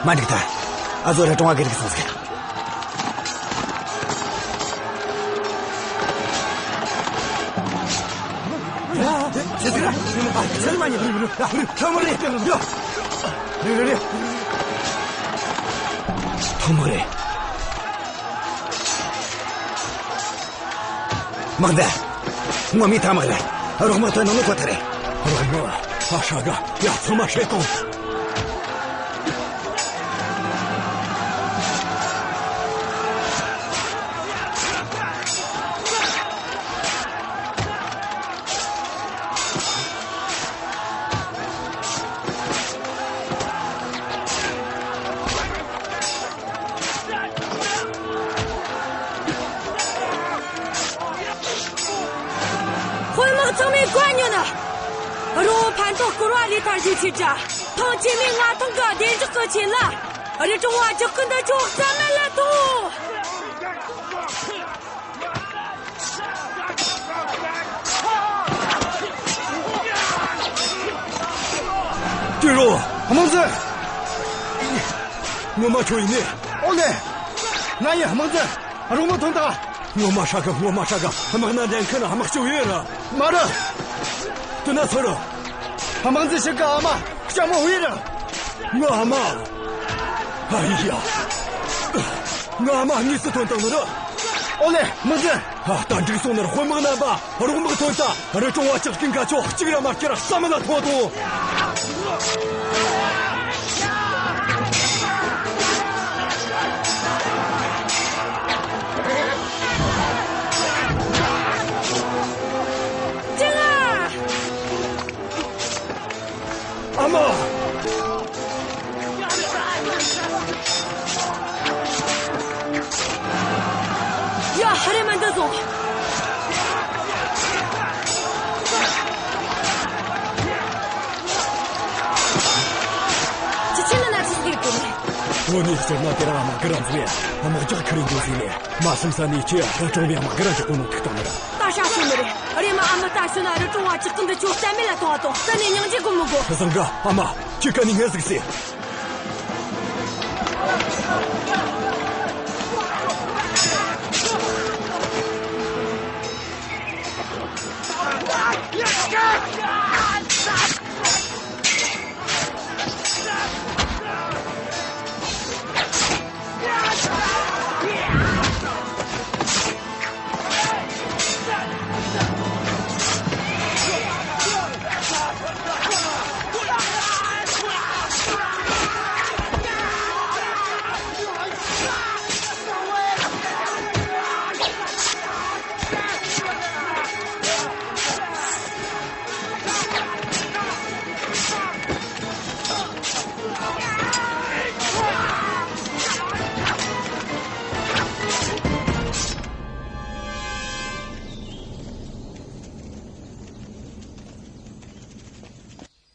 མ་འགྲིག་ད། ཨ་ཟོ་རི་གྲོང་བ་གི་རིགས་སོང་ཟིག་ཐང་མ་རེད། དམག་འདི། ངོ་མའི་ཐང་དམག་རེད། རོགས་དམག་ཐོན་ནོ་ནི་ཁོ་ཐག་རེད། རོགས་དམག་ཨ་ཧྲ་ག་ཡ་ཚང་མ་ཧྲེ་གཏོང་། དཔོན་དམག་ཚང་མས་བཀའ་ཉོན། རི་བོ་ཕན་ཐོགས་བསྐོར་བ་ལས་ཐར་རྒྱུའི་ཆེད་དུ། ཐང་ཆེན་མོའི་མངའ་ཐང་གི་བདེ་འཇགས་ཀྱི་ཆེད་ལ། རི་གྲོང་བ་ཇག་རྐུན་འདི་ཁྱོད་རྩ་མེད་ལ་ཐོངས། ཀྱེ་རོ། དམག་འཛིན། ངོ་མ་ཁྱོད་ཡིན་ནི། ཨོ་ལེ། ང་ཡིན་དམག་འཛིན། རོགས་མི་ཐོན་ཐལ། ངོ་མ་ཧྲ་གི། ངོ་མ་ཧྲ་གི། དམག་སྣ་འདྲེན་མཁན་དམག་སྤྱི་ཡོད་ར། མ་རེད། དེ་ན་སུ་རེད། དམག་འཛིན་ཞིག་གི་ཨ་མ་ལྕམ་མོ་ཧུའེ་རེད། ངའི་ཨ་མ། ཨ་ཡ། ངའི་ཨ་མ་དངོས་སུ་ཐོན་བཏང་ནི་རེད། ཨོ་ལེ། དམག་འཛིན། ཨ། ད་འགྲིག་སོང་ནི་རེད། དཔོན་དམག་རྣམ་པ། རོགས་དམག་ཐོན་ཐལ། རི་གྲོང་བ་ཇག་རྐུན་ཁ་ཆོ་གཅིག་ར་མ་སྐྱུར་ར་རྩ་མེད་ལ་ཐོངས་ཐོངས། ཨ་མ། ཡ། ཧ་རེ་མ་འདི་སོང་། ཅི་ཆེན་ན་ན་ཅི་ཟིག་གི་ནི། འོ་ནི་ཟེར་ན་དེ་རང་དམག་གི་རང་ཚུལ་ཡ། དམག་རྒྱག་ཁུར་འདུག་ཟིག་ནས་མ་སེམས་ས་ནས་ཁྱེད་རང་གྲོང་བའི་དམག་གི་རང་གི་ཀུན་སློང་ཐུག་བཏང་ནི་ར། ད་ཧྲ་སོང་ནི་རེད། རེམ་མ་ཨ་མ་ལྟ་ཞོན་ན་རི་གྲོང་བ་ཇག་རྐུན་འདི་ཁྱོད་རྩ་མེད་ལ་ཐོངས་ཐོངས། རྩ་ནས་སྙིང་རྗེ་གོ་མི་དགོས། བཟང་གི། ཨ་མ། ཁྱེད་ཀ་ནས་ངས་ཟིག་ཟེར།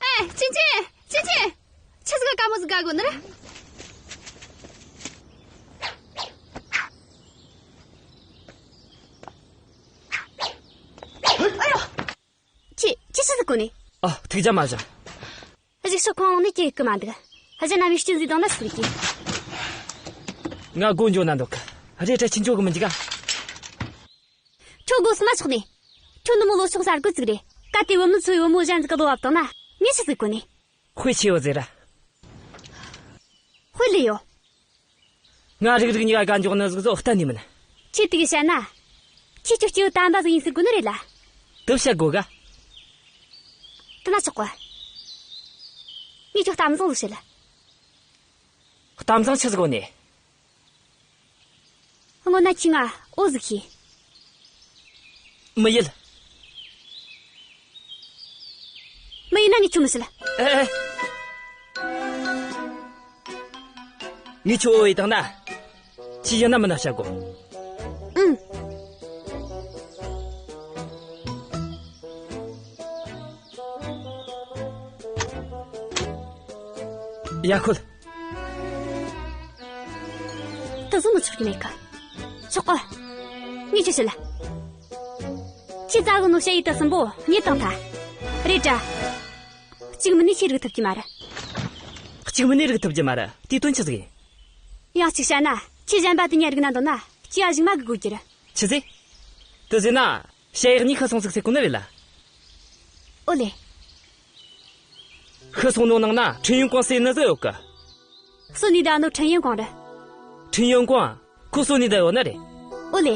ཨེ། ཅིན་ཅིན། ཅིན་ཅིན། ཆི་ཟིག་ག་དཀའ་མོ་ཟིག་ག་གོ་ནི་རེད། ཨ་ཡོ། ཁྱེད། ཁྱེད་ཆི་ཟིག་གོ་ནི། ཨ། ཐུགས་རྒྱལ་མ་བཞེངས། གཞུག་ཕྱོགས་ཁོང་ནི་སྐྱེ་གི་མ་འདུག། གཞན་ན་མི་སྐྱོན་ཟིག་དང་ན་སུ་གི། ང་སྒོ་འགྱོ་ན་འདུག། རེད་དྲ་ཁྱེད་འགྱོ་གི་མི་འཇུག་ག། ཁྱོད་སྒོ་སུ་མ་ཆོག་ནི། ཁྱོད་ནུ་མོ་ལོ་ཆུང་གསར་དགོས་ཟིག་རེད། གལ་ཏེ་བུ་མོ་ཚོའི་བུ་མོ་གཞན་ཟིག་གི་ལོ་བབ་བཏང་ན་ངས་ཆི་ཟིག་གོ་ནི། དཔེ་ཆེ་བོ་ཟིག་ར། དཔེ་ལས་ཡོད། ང་རིག་རིག་གཉིས་ཀ་འགྱོག་ནི་ཟིག་ཟོ་གཏན་ནས་མིན། ཁྱེད་དེ་གི་བཤད་ན། ཁྱེད་ཁྱོད་སྐྱེ་བོ་དམ་པ་ཟིག་ཡིན་ཟིག་གོ་ནི་རེད་ལ། དེ་བཤད་དགོས་ག། དེ་ན་ཆོག་གོ། ངས་ཁྱོད་གཏམ་བཟང་ཟིག་བཤད་ལ། གཏམ་བཟང་ཆི་ཟིག་གོ་ནི། སྔོན་ན་ཁྱི་ང་འོ་ཟིག་ཤེས། མི་ཡིན། མི་ཡིན་ན་ངས་ཁྱོད་མི་བཤད་ལ། ཨེ། ཨེ། ངས་ཁྱོད་འོ་ཡི་བཏང་ན། ཁྱི་ཡིན་ན་མིན་ན་བཤད་དགོས། ཨང་། ཡ་ཁོལ། དེ་བཟོ་མི་ཆོག་གི་མེད་གི། ཆོག་གོ། ངས་ཁྱོད་བཤད་ལ། ཁྱེད་རྩ་བའི་ནོ་ཤ་ཡི་ད་གསུམ་པོ་ངས་བཏང་ཐལ། རེད་དྲ། གཅིག་མིན་ནས་ཁྱེད་རིག་ཐུབ་ཀྱི་མ་རེད། གཅིག་མིན་ནས་རིག་ཐུབ་ཀྱི་མ་རེད། དེའི་དོན་ཆི་ཟིག་ཡིན། ཡང་གཅིག་བཤད་ན། ཁྱེད་གཞན་པ་དེ་གཉིས་རིག་ན་འདོད་ན། ཁྱེད་ཨ་ཞིག་མ་གི་དགོས་ཀྱི་རེད། ཆི་ཟེར། དེ་ཟེར་ན། ཞ་ཡག་གཉིས་ཤི་སོང་ཟིག་ཟེར་གོ་ནི་རེད་ལ། ཨོ་ལེ། ཤི་སོང་ནོ་ནང་ན་ཁྲིན་ཡོན་ཀོང་ཟེར་ནི་ཟིག་ཡོད་གི། གསོན་ནས་བསྡད་ནོ་ཁྲིན་ཡོན་ཀོང་རེད། ཁྲིན་ཡོན་ཀོང་། ཁོ་གསོན་ནས་བསྡད་ཡོད་ནི་རེད། ཨོ་ལེ།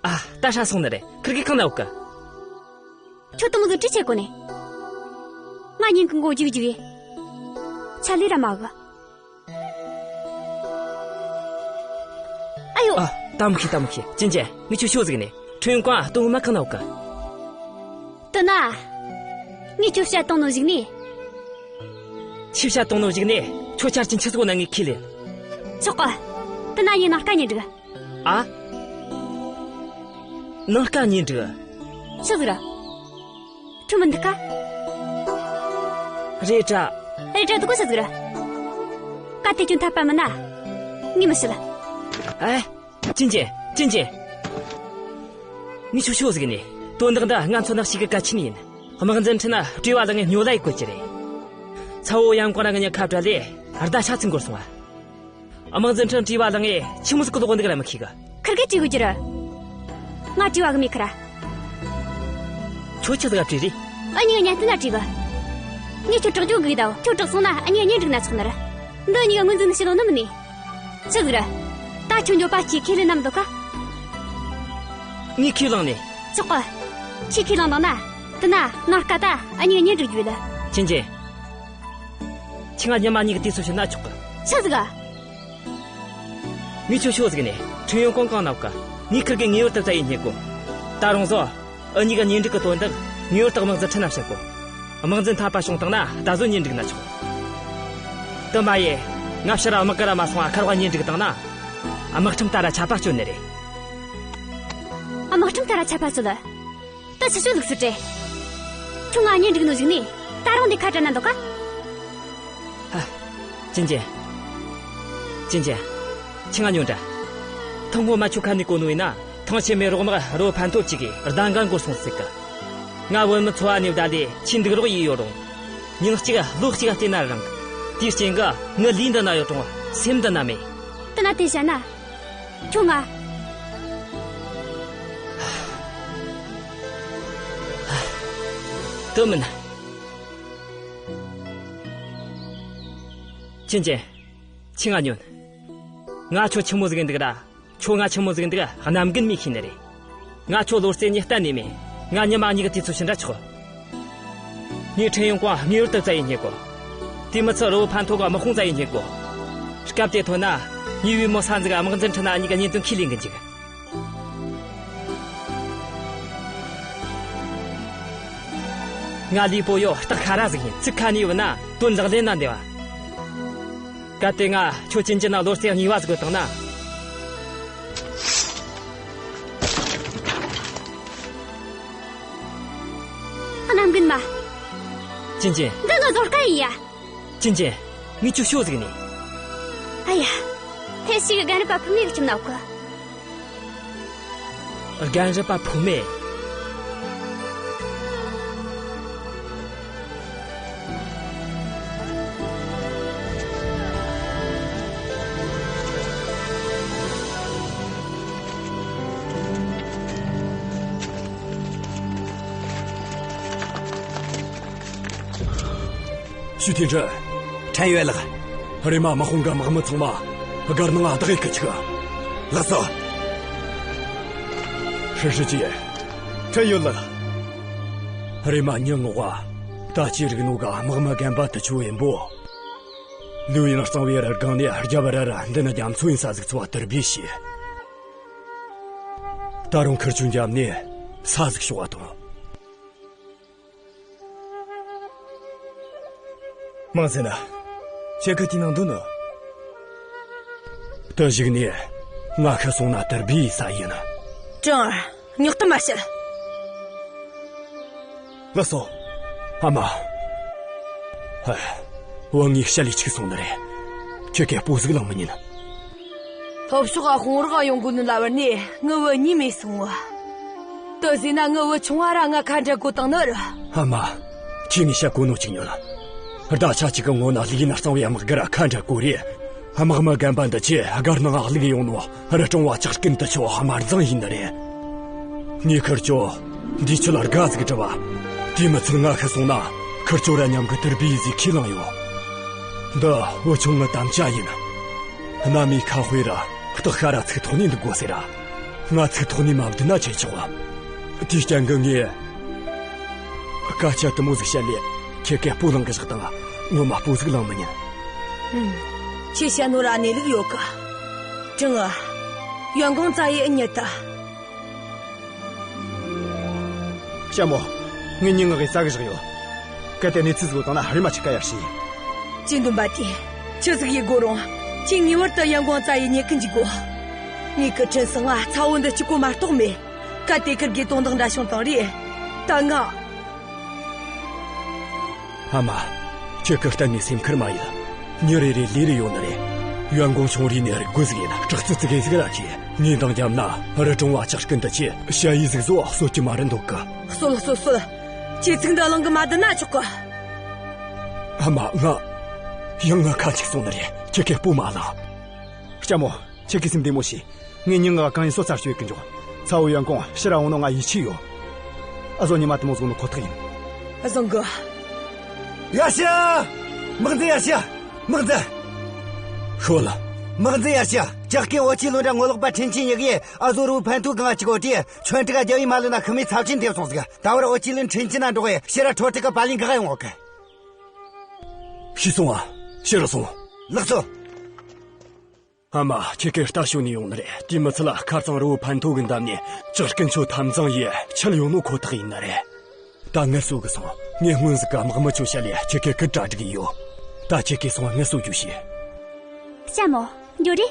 ཨ། ད་ཧྲ་སོང་ནི་རེད། ཁིར་གི་གང་ན་ཡོད་གི། ཁྱོད་དུ་མོ་ཟིག་བྲིས་ཆེ་གོ་ནས། ང་ཉིན་གི་མགོ་རྒྱུག་རྒྱུག་ཡིན། ཆ་ལི་ར་མ་གི། ཨ་ཡོ། ཨ། ད་མི་ཤེས། ད་མི་ཤེས། ཅིན་ཅིན། ངས་ཁྱོད་ཤོད་ཟིག་ནས། ཁྲིན་ཡོན་ཀོང་ཨ་སྟོན་མ་གང་ན་ཡོད་གི། དེ་ན། ངས་ཁྱོད་བཤད་བཏང་ནོ་གཞུག་ནས། ཁྱོས་བཤད་བཏང་ནོ་གཞུག་ནས། ཁྱོད་ཆ་རྐྱེན་ཆི་ཟིག་ཡོད་ན་ངས་ཁས་ལེན། ཆོག་གི། དེ་ན་ངས་ནངས་ཀ་ཉིན་འགྲིག། ཨ། ནངས་ཀ་ཉིན་འགྲིག། ཆི་ཟིག་ར། ཁྱོད་མི་འདུག་ག། རེད་དྲ། རེད་དྲ་དེ་གོ་ཆི་ཟིག་ར། གལ་ཏེ་ཁྱོད་འཐད་པ་མིན་ན། ངས་མི་བྱེད། ཨེ། ཅིན་ཅིན། ཅིན་ཅིན། ངས་ཁྱོད་ཤོད་ཟིག་ནས། དོན་དག་འདི་ང་ཚོ་ནག་ཞིག་གི་གལ་ཆེན་ཡིན། དམག་འཛིན་ཁྲིན་ན་བྲེལ་བ་ལངས་ངས་སྨྱོ་ལ་ཡི་བཀོད་ཀྱི་རེད། ཚ་བོ་ཡང་ཀོང་ར་ངི་ཉི་ཁ་བྲལ་ལས་ཟླ་ཤ་ཚིག་འགོར་སོང་བ། དམག་འཛིན་ཁྲིན་བྲེལ་བ་ལངས་ངས་ཆི་མོ་ཟིག་གི་ལོག་འདུག་ར་མི་ཤེས་གི། ཁིར་གེ་བྲིས་དགོས་ཀྱི་རེད། ང་བྲིས་པ་གི་མེད་ཁི་ར། ཁྱོད་ཆི་ཟིག་ག་བྲིས་རེད། ཨ་ནི་གཉེན་སྟོན་ན་བྲིས་གི། ངས་ཁྱོད་དྲག་རྒྱུ་གི་དང་ཁྱོད་དྲག་སོང་ན་ཨ་ནི་གཉེན་སྒྲིག་ན་ཆོག་ནི་རེད། འདི་གཉིས་ཀ་ངོས་འཛིན་ནི་བྱེད་ལོ་ནི་མིན་ནི། ཆི་ཟིག་རེད། ད་ཁྱོད་འགྱོད་པ་སྐྱེ་ཁས་ལེན་ནམ་འདུག་ག། ངས་ཁས་བླངས་ནས། ཆོག་གི། ཁྱོས་ཁས་བླངས་བཏང་ན། དེ་ན་ནངས་ཀ་ད་ཨ་ནི་གཉེན་སྒྲིག་རྒྱུ་ཡིན། ཅིན་ཅིན། ཁྱེད་ང་ཉི་མ་གཉིས་ཀྱི་དུས་ཚོད་བྱིན་ན་ཆོག་གི། ཆི་ཟིག་ག། ངས་ཁྱོད་ཤོད་ཟིག་ནས་ཁྲིན་ཡོན་ཀོང་གང་ན་བཀའ། ངས་ཁིར་གེ་ངེས་པར་དུ་བཙལ་ཡེ་རྙེད་དགོས། ད་རུང་བཟོ། འུ་གཉིས་ཀ་གཉེན་སྒྲིག་གི་དོན་དག་ངེས་པར་དུ་དམག་འཛིན་ཁྲིན་ན་བཤད་དགོས། དམག་འཛིན་འཐད་པ་བྱུང་བཏང་ན་ད་གཟོད་གཉེན་སྒྲིག་ན་ཆོག། དེ་མ་ཡེ། ང་ཕྱིར་དམག་གི་ར་མ་སོང་བ་ཁར་བ་གཉེན་སྒྲིག་བཏང་ན། དམག་ཁྲིམས་ལྟར་ར་ཆད་པ་གཅོད་ནི་རེད། དམག་ཁྲིམས་ལྟར་ར་ཆད་པ་གཅོད། ད་ཆི་ཆོས་ལུགས་སྲོལ་རེད། ཁྱོད་ང་གཉེན་སྒྲིག་ནོ་ཞིག་ནས་ད་རུང་འདི་ཁ་བྲལ་ན་འདོད་ག། ཧ། ཅིན་ཅིན། ཅིན་ཅིན། ཁྱེད་ང་ཉོན་དྲ། ཐོག་ངོ་མ་ཁྱོད་ཁ་ནས་གོ་ནོ་ཡིན་ན། ཐང་ཆེན་མོའི་རོགས་དམག་རོ་ཕན་ཐོབ་ཅིག་གིས་གདམ་ག་འགོར་སོང་ཟིག་གི། ང་བོད་མི་ཚོ་བ་ནས་བདའ་ལས་ཆེས་འདུག་རོགས་ཡིན་ཡོད་རུང་། ཉིན་གཅིག་ལོ་གཅིག་བལྟས་ན་རང་། དེའི་རྐྱེན་གྱིས་ངའི་ལུས་འདི་ན་ཡོད་རུང་སེམས་འདི་ན་མེད། དེ་ན་དེ་བྱས་ན། ཁྱོད་ང་། དེ་མིན། ཅིན་ཅིན། ཁྱེད་ང་ཉོན། ང་ཁྱོད་ཆི་མོ་ཟིག་འདུག་ར། ཁྱོད་ང་ཆི་མོ་ཟིག་འདུག་རྣམ་རྒྱུན་མེད་ཤེས་ནི་རེད། ང་ཁྱོད་བློ་རྩེ་ཉིད་གཏན་ནས་མེད། ང་ཉི་མ་གཉིས་ཀྱི་དུས་ཚོད་ཕྱིན་འདྲ་ཆོག། ངས་ཁྲིན་ཡོན་ཀོང་ངེས་པར་དུ་བཙལ་ཡེ་རྙེད་དགོས། དེ་མི་ཚད་རི་བོ་ཕན་ཐོ་གི་དམག་དཔུང་བཙལ་ཡེ་རྙེད་དགོས། སྐབས་དེ་ཐོན་ན། ཉེ་བའི་མོ་ས་འཛིན་གྱི་དམག་འཛིན་ཁྲིན་ན་གཉིས་ཀྱི་གཉེན་སྟོན་ཁས་ལེན་གི་འཇུག། ང་ལུས་པོ་ཡོད་སྟག་ཤ་ར་ཟིག་ཡིན། ཚིག་ཁ་ནས་བུད་ན་དོན་ལག་ལེན་ན་འདེ་བ། གལ་ཏེ་ང་ཁྱོད་ཅིན་ཅིན་ན་བློ་རྩེ་གཉིས་པ་ཟིག་བཏང་ན། རྣམ་རྒྱུན་མ། ཅིན་ཅིན། འདི་ནི་བཟོ་ལྟ་ཡིན་ཡ། ཅིན་ཅིན། ངས་ཁྱོད་ཤོད་ཟིག་ནས། ཨ་ཡ། ཐེ་ཞིག་རྒན་རབས་པ་ཕུ་མེ་གི་ཁྱིམ་ན་བཀོད། རྒན་རབས་པ་ཕུ་མེ། ཞུས་ཐེན་ཁྲིན། ཁྲེན་ཡོད་ལགས། རེམ་མ་དམག་དཔུང་གི་དམག་མི་ཚང་མ་སྒར་ནང་བདག་ཡིག་གི་ཆིག། ལགས་སོ། ཧྲི་ཧྲི་ཅི། ཁྲེན་ཡོད་ལགས། རེམ་མ་ཉིན་ངོ་བ་ད་ཅི་རིག་ནོ་ག་དམག་མི་རྒན་པ་དུ་ཆུ་ཡིན་པོ། ལུའུ་ཡིན་གཙང་བའི་ར་སྒང་ནས་རྒྱབ་ར་ར་འདི་ན་རྒྱ་མཚོ་ཡིན་ས་ཟིག་ཚོ་བ་དར་བའི་ཞི། ད་རུང་ཁིར་ཆུ་འཇམ་ནས་ས་ཟིག་ཤོག་བ་དང་། དམག་འཛིན་ན། ཁྱེད་ཀྱི་དེའི་ནང་འདུག་ནི། དུ་བཞུགས་ནས་ང་ཤི་སོང་ན་དར་བའི་ས་ཡིན། ཀྲང་། ཉོག་ཏུ་མ་བཤད། ལགས་སོ། ཨ་མ། ཧ། བུ་ངའི་ཞལ་ལས་འཆུག་སོང་ནི་རེད། ཁྱེད་ཀྱི་སྤོ་གཟུགས་ལང་མི་ཉན། ལྷོ་ཕྱོགས་ཨ་ཧོང་རག་ཡོང་གོ་ནི་ལ་བར་ནས་ངའི་བུ་གཉིས་མེད་སོང་བ། དེ་ཟེར་ན་ངའི་བུ་ཆུང་བ་ར་ང་ཁ་འབྲལ་གོ་བཏང་ནི་རེད། ཨ་མ། ཁྱེད་ངས་བཤད་གོ་ནོ་གཅིག་ཉོན། ཟླ་ཆ་གཅིག་གི་སྔོན་ན་ལི་ཡིན་གཙང་བའི་དམག་སྒར་ཁ་འབྲལ་གོ་རེད། དམག་མི་རྒན་པ་འདི་ཆེ་སྒར་ནང་ལྷག་ཡོང་ནོ་རི་གྲོང་བ་ཇག་རྐུན་དུ་ཆོ་དམར་འཛིང་ཡིན་ནི་རེད། ངས་ཁུར་ཆོ་འདི་ཆུ་ལ་དགའ་ཟིག་བྲི་བ། དེ་མི་ཚད་ང་ཤི་སོང་ན་ཁུར་ཆོ་ར་མཉམ་གི་དུར་བུའི་ཟིག་ཁས་བླངས་ཡོད། འདི་བུ་ཆུང་ངི་དམ་བཅའ་ཡིན། གནའ་མིའི་ཁ་དཔེ་ར་སྟག་ཤ་ར་ཚིག་ཐོག་ནས་འདུག་དགོ་ཟེར་ར། ང་ཚིག་ཐོག་ནས་མ་བསྡད་ན་ཆེ་ཆོག་བ། དེའི་རྐྱེན་གྱིས་ངས། སྐད་ཆ་དུ་མོ་ཟིག་བཤད་ལས་ཁྱེད་ཀའི་སྤོ་ལངས་གི་བཞག་དང་ངོ་མ་སྤོ་ཟིག་ལངས་མི་ཉན། ཨུམ། ཁྱེད་བཤད་ནོ་ར་གནས་ལུགས་ཡོད་གི། ཀྲང་ཨ། ཡོན་གོང་ཙ་ཡི་ཨ་མྱེས་ད། ཞྭ་མོ། ངས་ཉིན་ངག་གི་ཟ་གི་བཞག་ཡོད། གལ་ཏེ་གནས་ཚུལ་ཟིག་བཏང་ན་རེ་མ་ཆི་ཀ་ཡར་ཤི། ཅི་འདུན་པ་དེ། ཆི་ཟིག་ཡེ་དགོ་རུང་། ཁྱེད་ངེས་པར་དུ་ཡོན་གོང་ཙ་ཡི་མྱེས་གི་འཇུག་གོ། ངས་ཀི་ཁྲིན་སང་ང་ཚ་བོ་འདི་གཅིག་པོ་མ་གཏོགས་མེད། གལ་ཏེ་ཁིར་གི་དོན་དག་འདྲ་བྱུང་དང་རེད། ད་ང་། ཨ་མ། ཁྱེད་ཀྱི་གཏན་ནས་སེམས་ཁུར་མ་ཡིན། མྱི་རེ་རེ་ལས་རེ་ཡོད་ནི་རེད། ཡོན་ཀོང་ཆུང་རིག་ནས་རིག་དགོས་ཟིག་ཡིན། དྲག་རྩལ་ཙི་གེ་ཟིག་ར་ཆེ། ངས་འདང་བརྒྱབ་ན་རི་གྲོང་བ་ཇག་རྐུན་དུ་ཆེ་ཞ་ཡི་ཟིག་བཟོ་གསོད་ཀྱི་མ་རེད་འདུག་གི། གསོད་གསོད་གསོད། ཁྱེད་ཚིག་འདི་གླེང་གི་མ་བསྡད་ན་ཆོག་གི། ཨ་མ་ང་། ཡང་ང་ཁ་ཅིག་སོང་ནི་རེད། ཁྱེད་ཀའི་སྤོ་མ་ལ། ལྕམ་མོ། ཁྱེད་ཀྱིས་སེམས་བདེ་མོ་བྱོས། ངས་མྱི་ང་གང་ཡིན་སོ་ཚར་ཞུ་ཡི་གི་འཇོག། ཚ་བོ་ཡོན་ཀོང་ཕྱིར་ར་འོང་ནོ་ང་ཡིད་ཆེས་ཡོད། ཨ་ཟོ་ཉི་མ་དེ་མོ་བཟུང་ནོ་ཁོ་ཐག་ཡིན། བཟང་གི། ཡ་ཤི། དམག་འཛིན་ཡ་ཤི། དམག་འཛིན། ཤོད་ལ། དམག་འཛིན་ཡ་ཤི། ཇག་རྐུན་འོ་ཅི་ལོ་འདྲ་ངོ་ལོག་པ་ཁྲིན་ཆིན་ཡི་གེ་ཨ་ཟོ་རུ་ཕན་ཐུ་གང་ང་ཅི་གོ་དྲི་ཆོན་ཏི་ག་རྒྱ་ཡི་མ་ལུ་ན་ཤི་མི་ཚབས་ཆེན་ཐེབས་སོང་ཟིག། ད་བར་འོ་ཅི་ལོ་ཁྲིན་ཆིན་ན་འགྲོགས་ཡི་ཕྱིར་ར་ཁྲོ་ཏི་ག་པ་ལིང་ག་ཡོང་ངོ་གི། ཤི་སོང་ཨ། ཤི་རུ་སོང་། ལགས་སོ། ཨ་མ། ཁྱེད་ཀྱིས་ལྟ་ཞོ་ནས་ཡོང་ནི་རེད། དེའི་མི་ཚད་ལ་ཁ་རྩང་རི་བོ་ཕན་ཐོ་གི་འདམ་ནས་ཇག་རྐུན་ཚོ་འཐབ་འཛིང་ཡས་ཁྲིད་ཡོང་ནོ་ཁོ་ཐག་ཡིན་ནི་རེད། ད་ངལ་གསོ་གི་སོང་། ངས་སྔོན་ཟིག་གི་དམག་མི་ཚོ་བཤད་ལས་ཁྱེད་ཀྱི་སྐུ་དྲག་སྒྲིག་ཡོད། ད་ཁྱེད་ཀྱིས་སོང་ངལ་གསོ་རྒྱུ་བྱོས། ལྕམ་མོ། འགྱོ་རེ།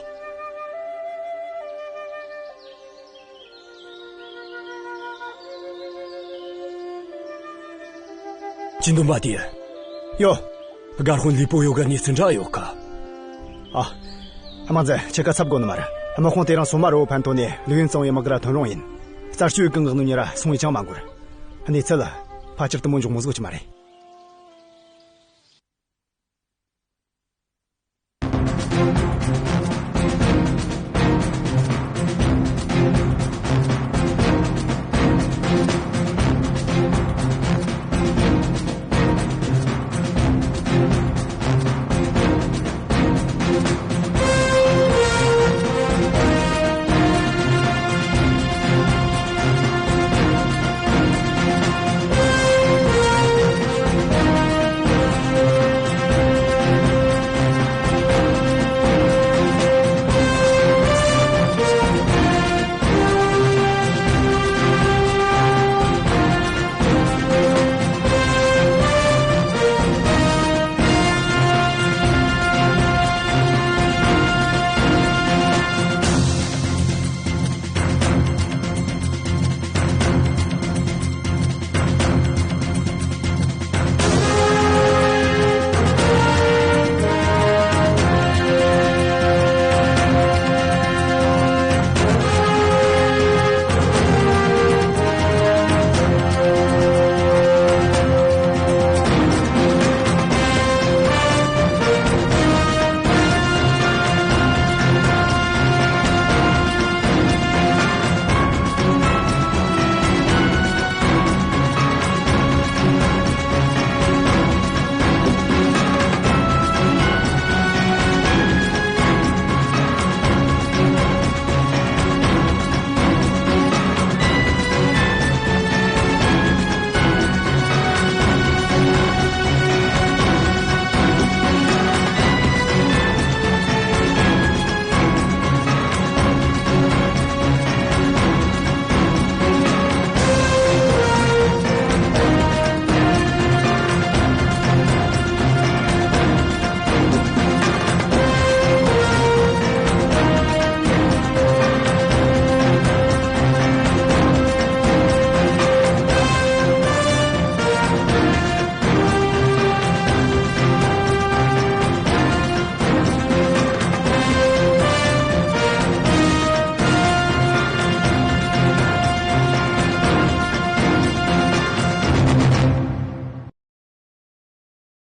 ཅི་འདུན་པ་དེ། ཡོ། སྒར་དཔོན་ལི་པོ་ཡོ་ག་གནས་ཚུལ་འདྲ་ཡོད་ཀ། ཨ། དམག་འཛིན་ཁྱེད་ཀ་ཚབ་དགོ་ནི་མ་རེད། དམག་དཔུང་དེ་རིང་སོ་མ་རི་བོ་ཕན་ཐོ་ནས་ལུས་ཡུན་གཙང་བའི་དམག་སྒར་ཐོན་རུང་ཡིན། རྩད་གཅོད་གི་ངག་ནུ་ཉེ་ར་སོང་བའི་ཅང་མ་འགོར། གནས་ཚུལ་ཕལ་ཆེར་དུ་མོ་འཇོག་མོ་བཟོ་ཅི་མ་རེད།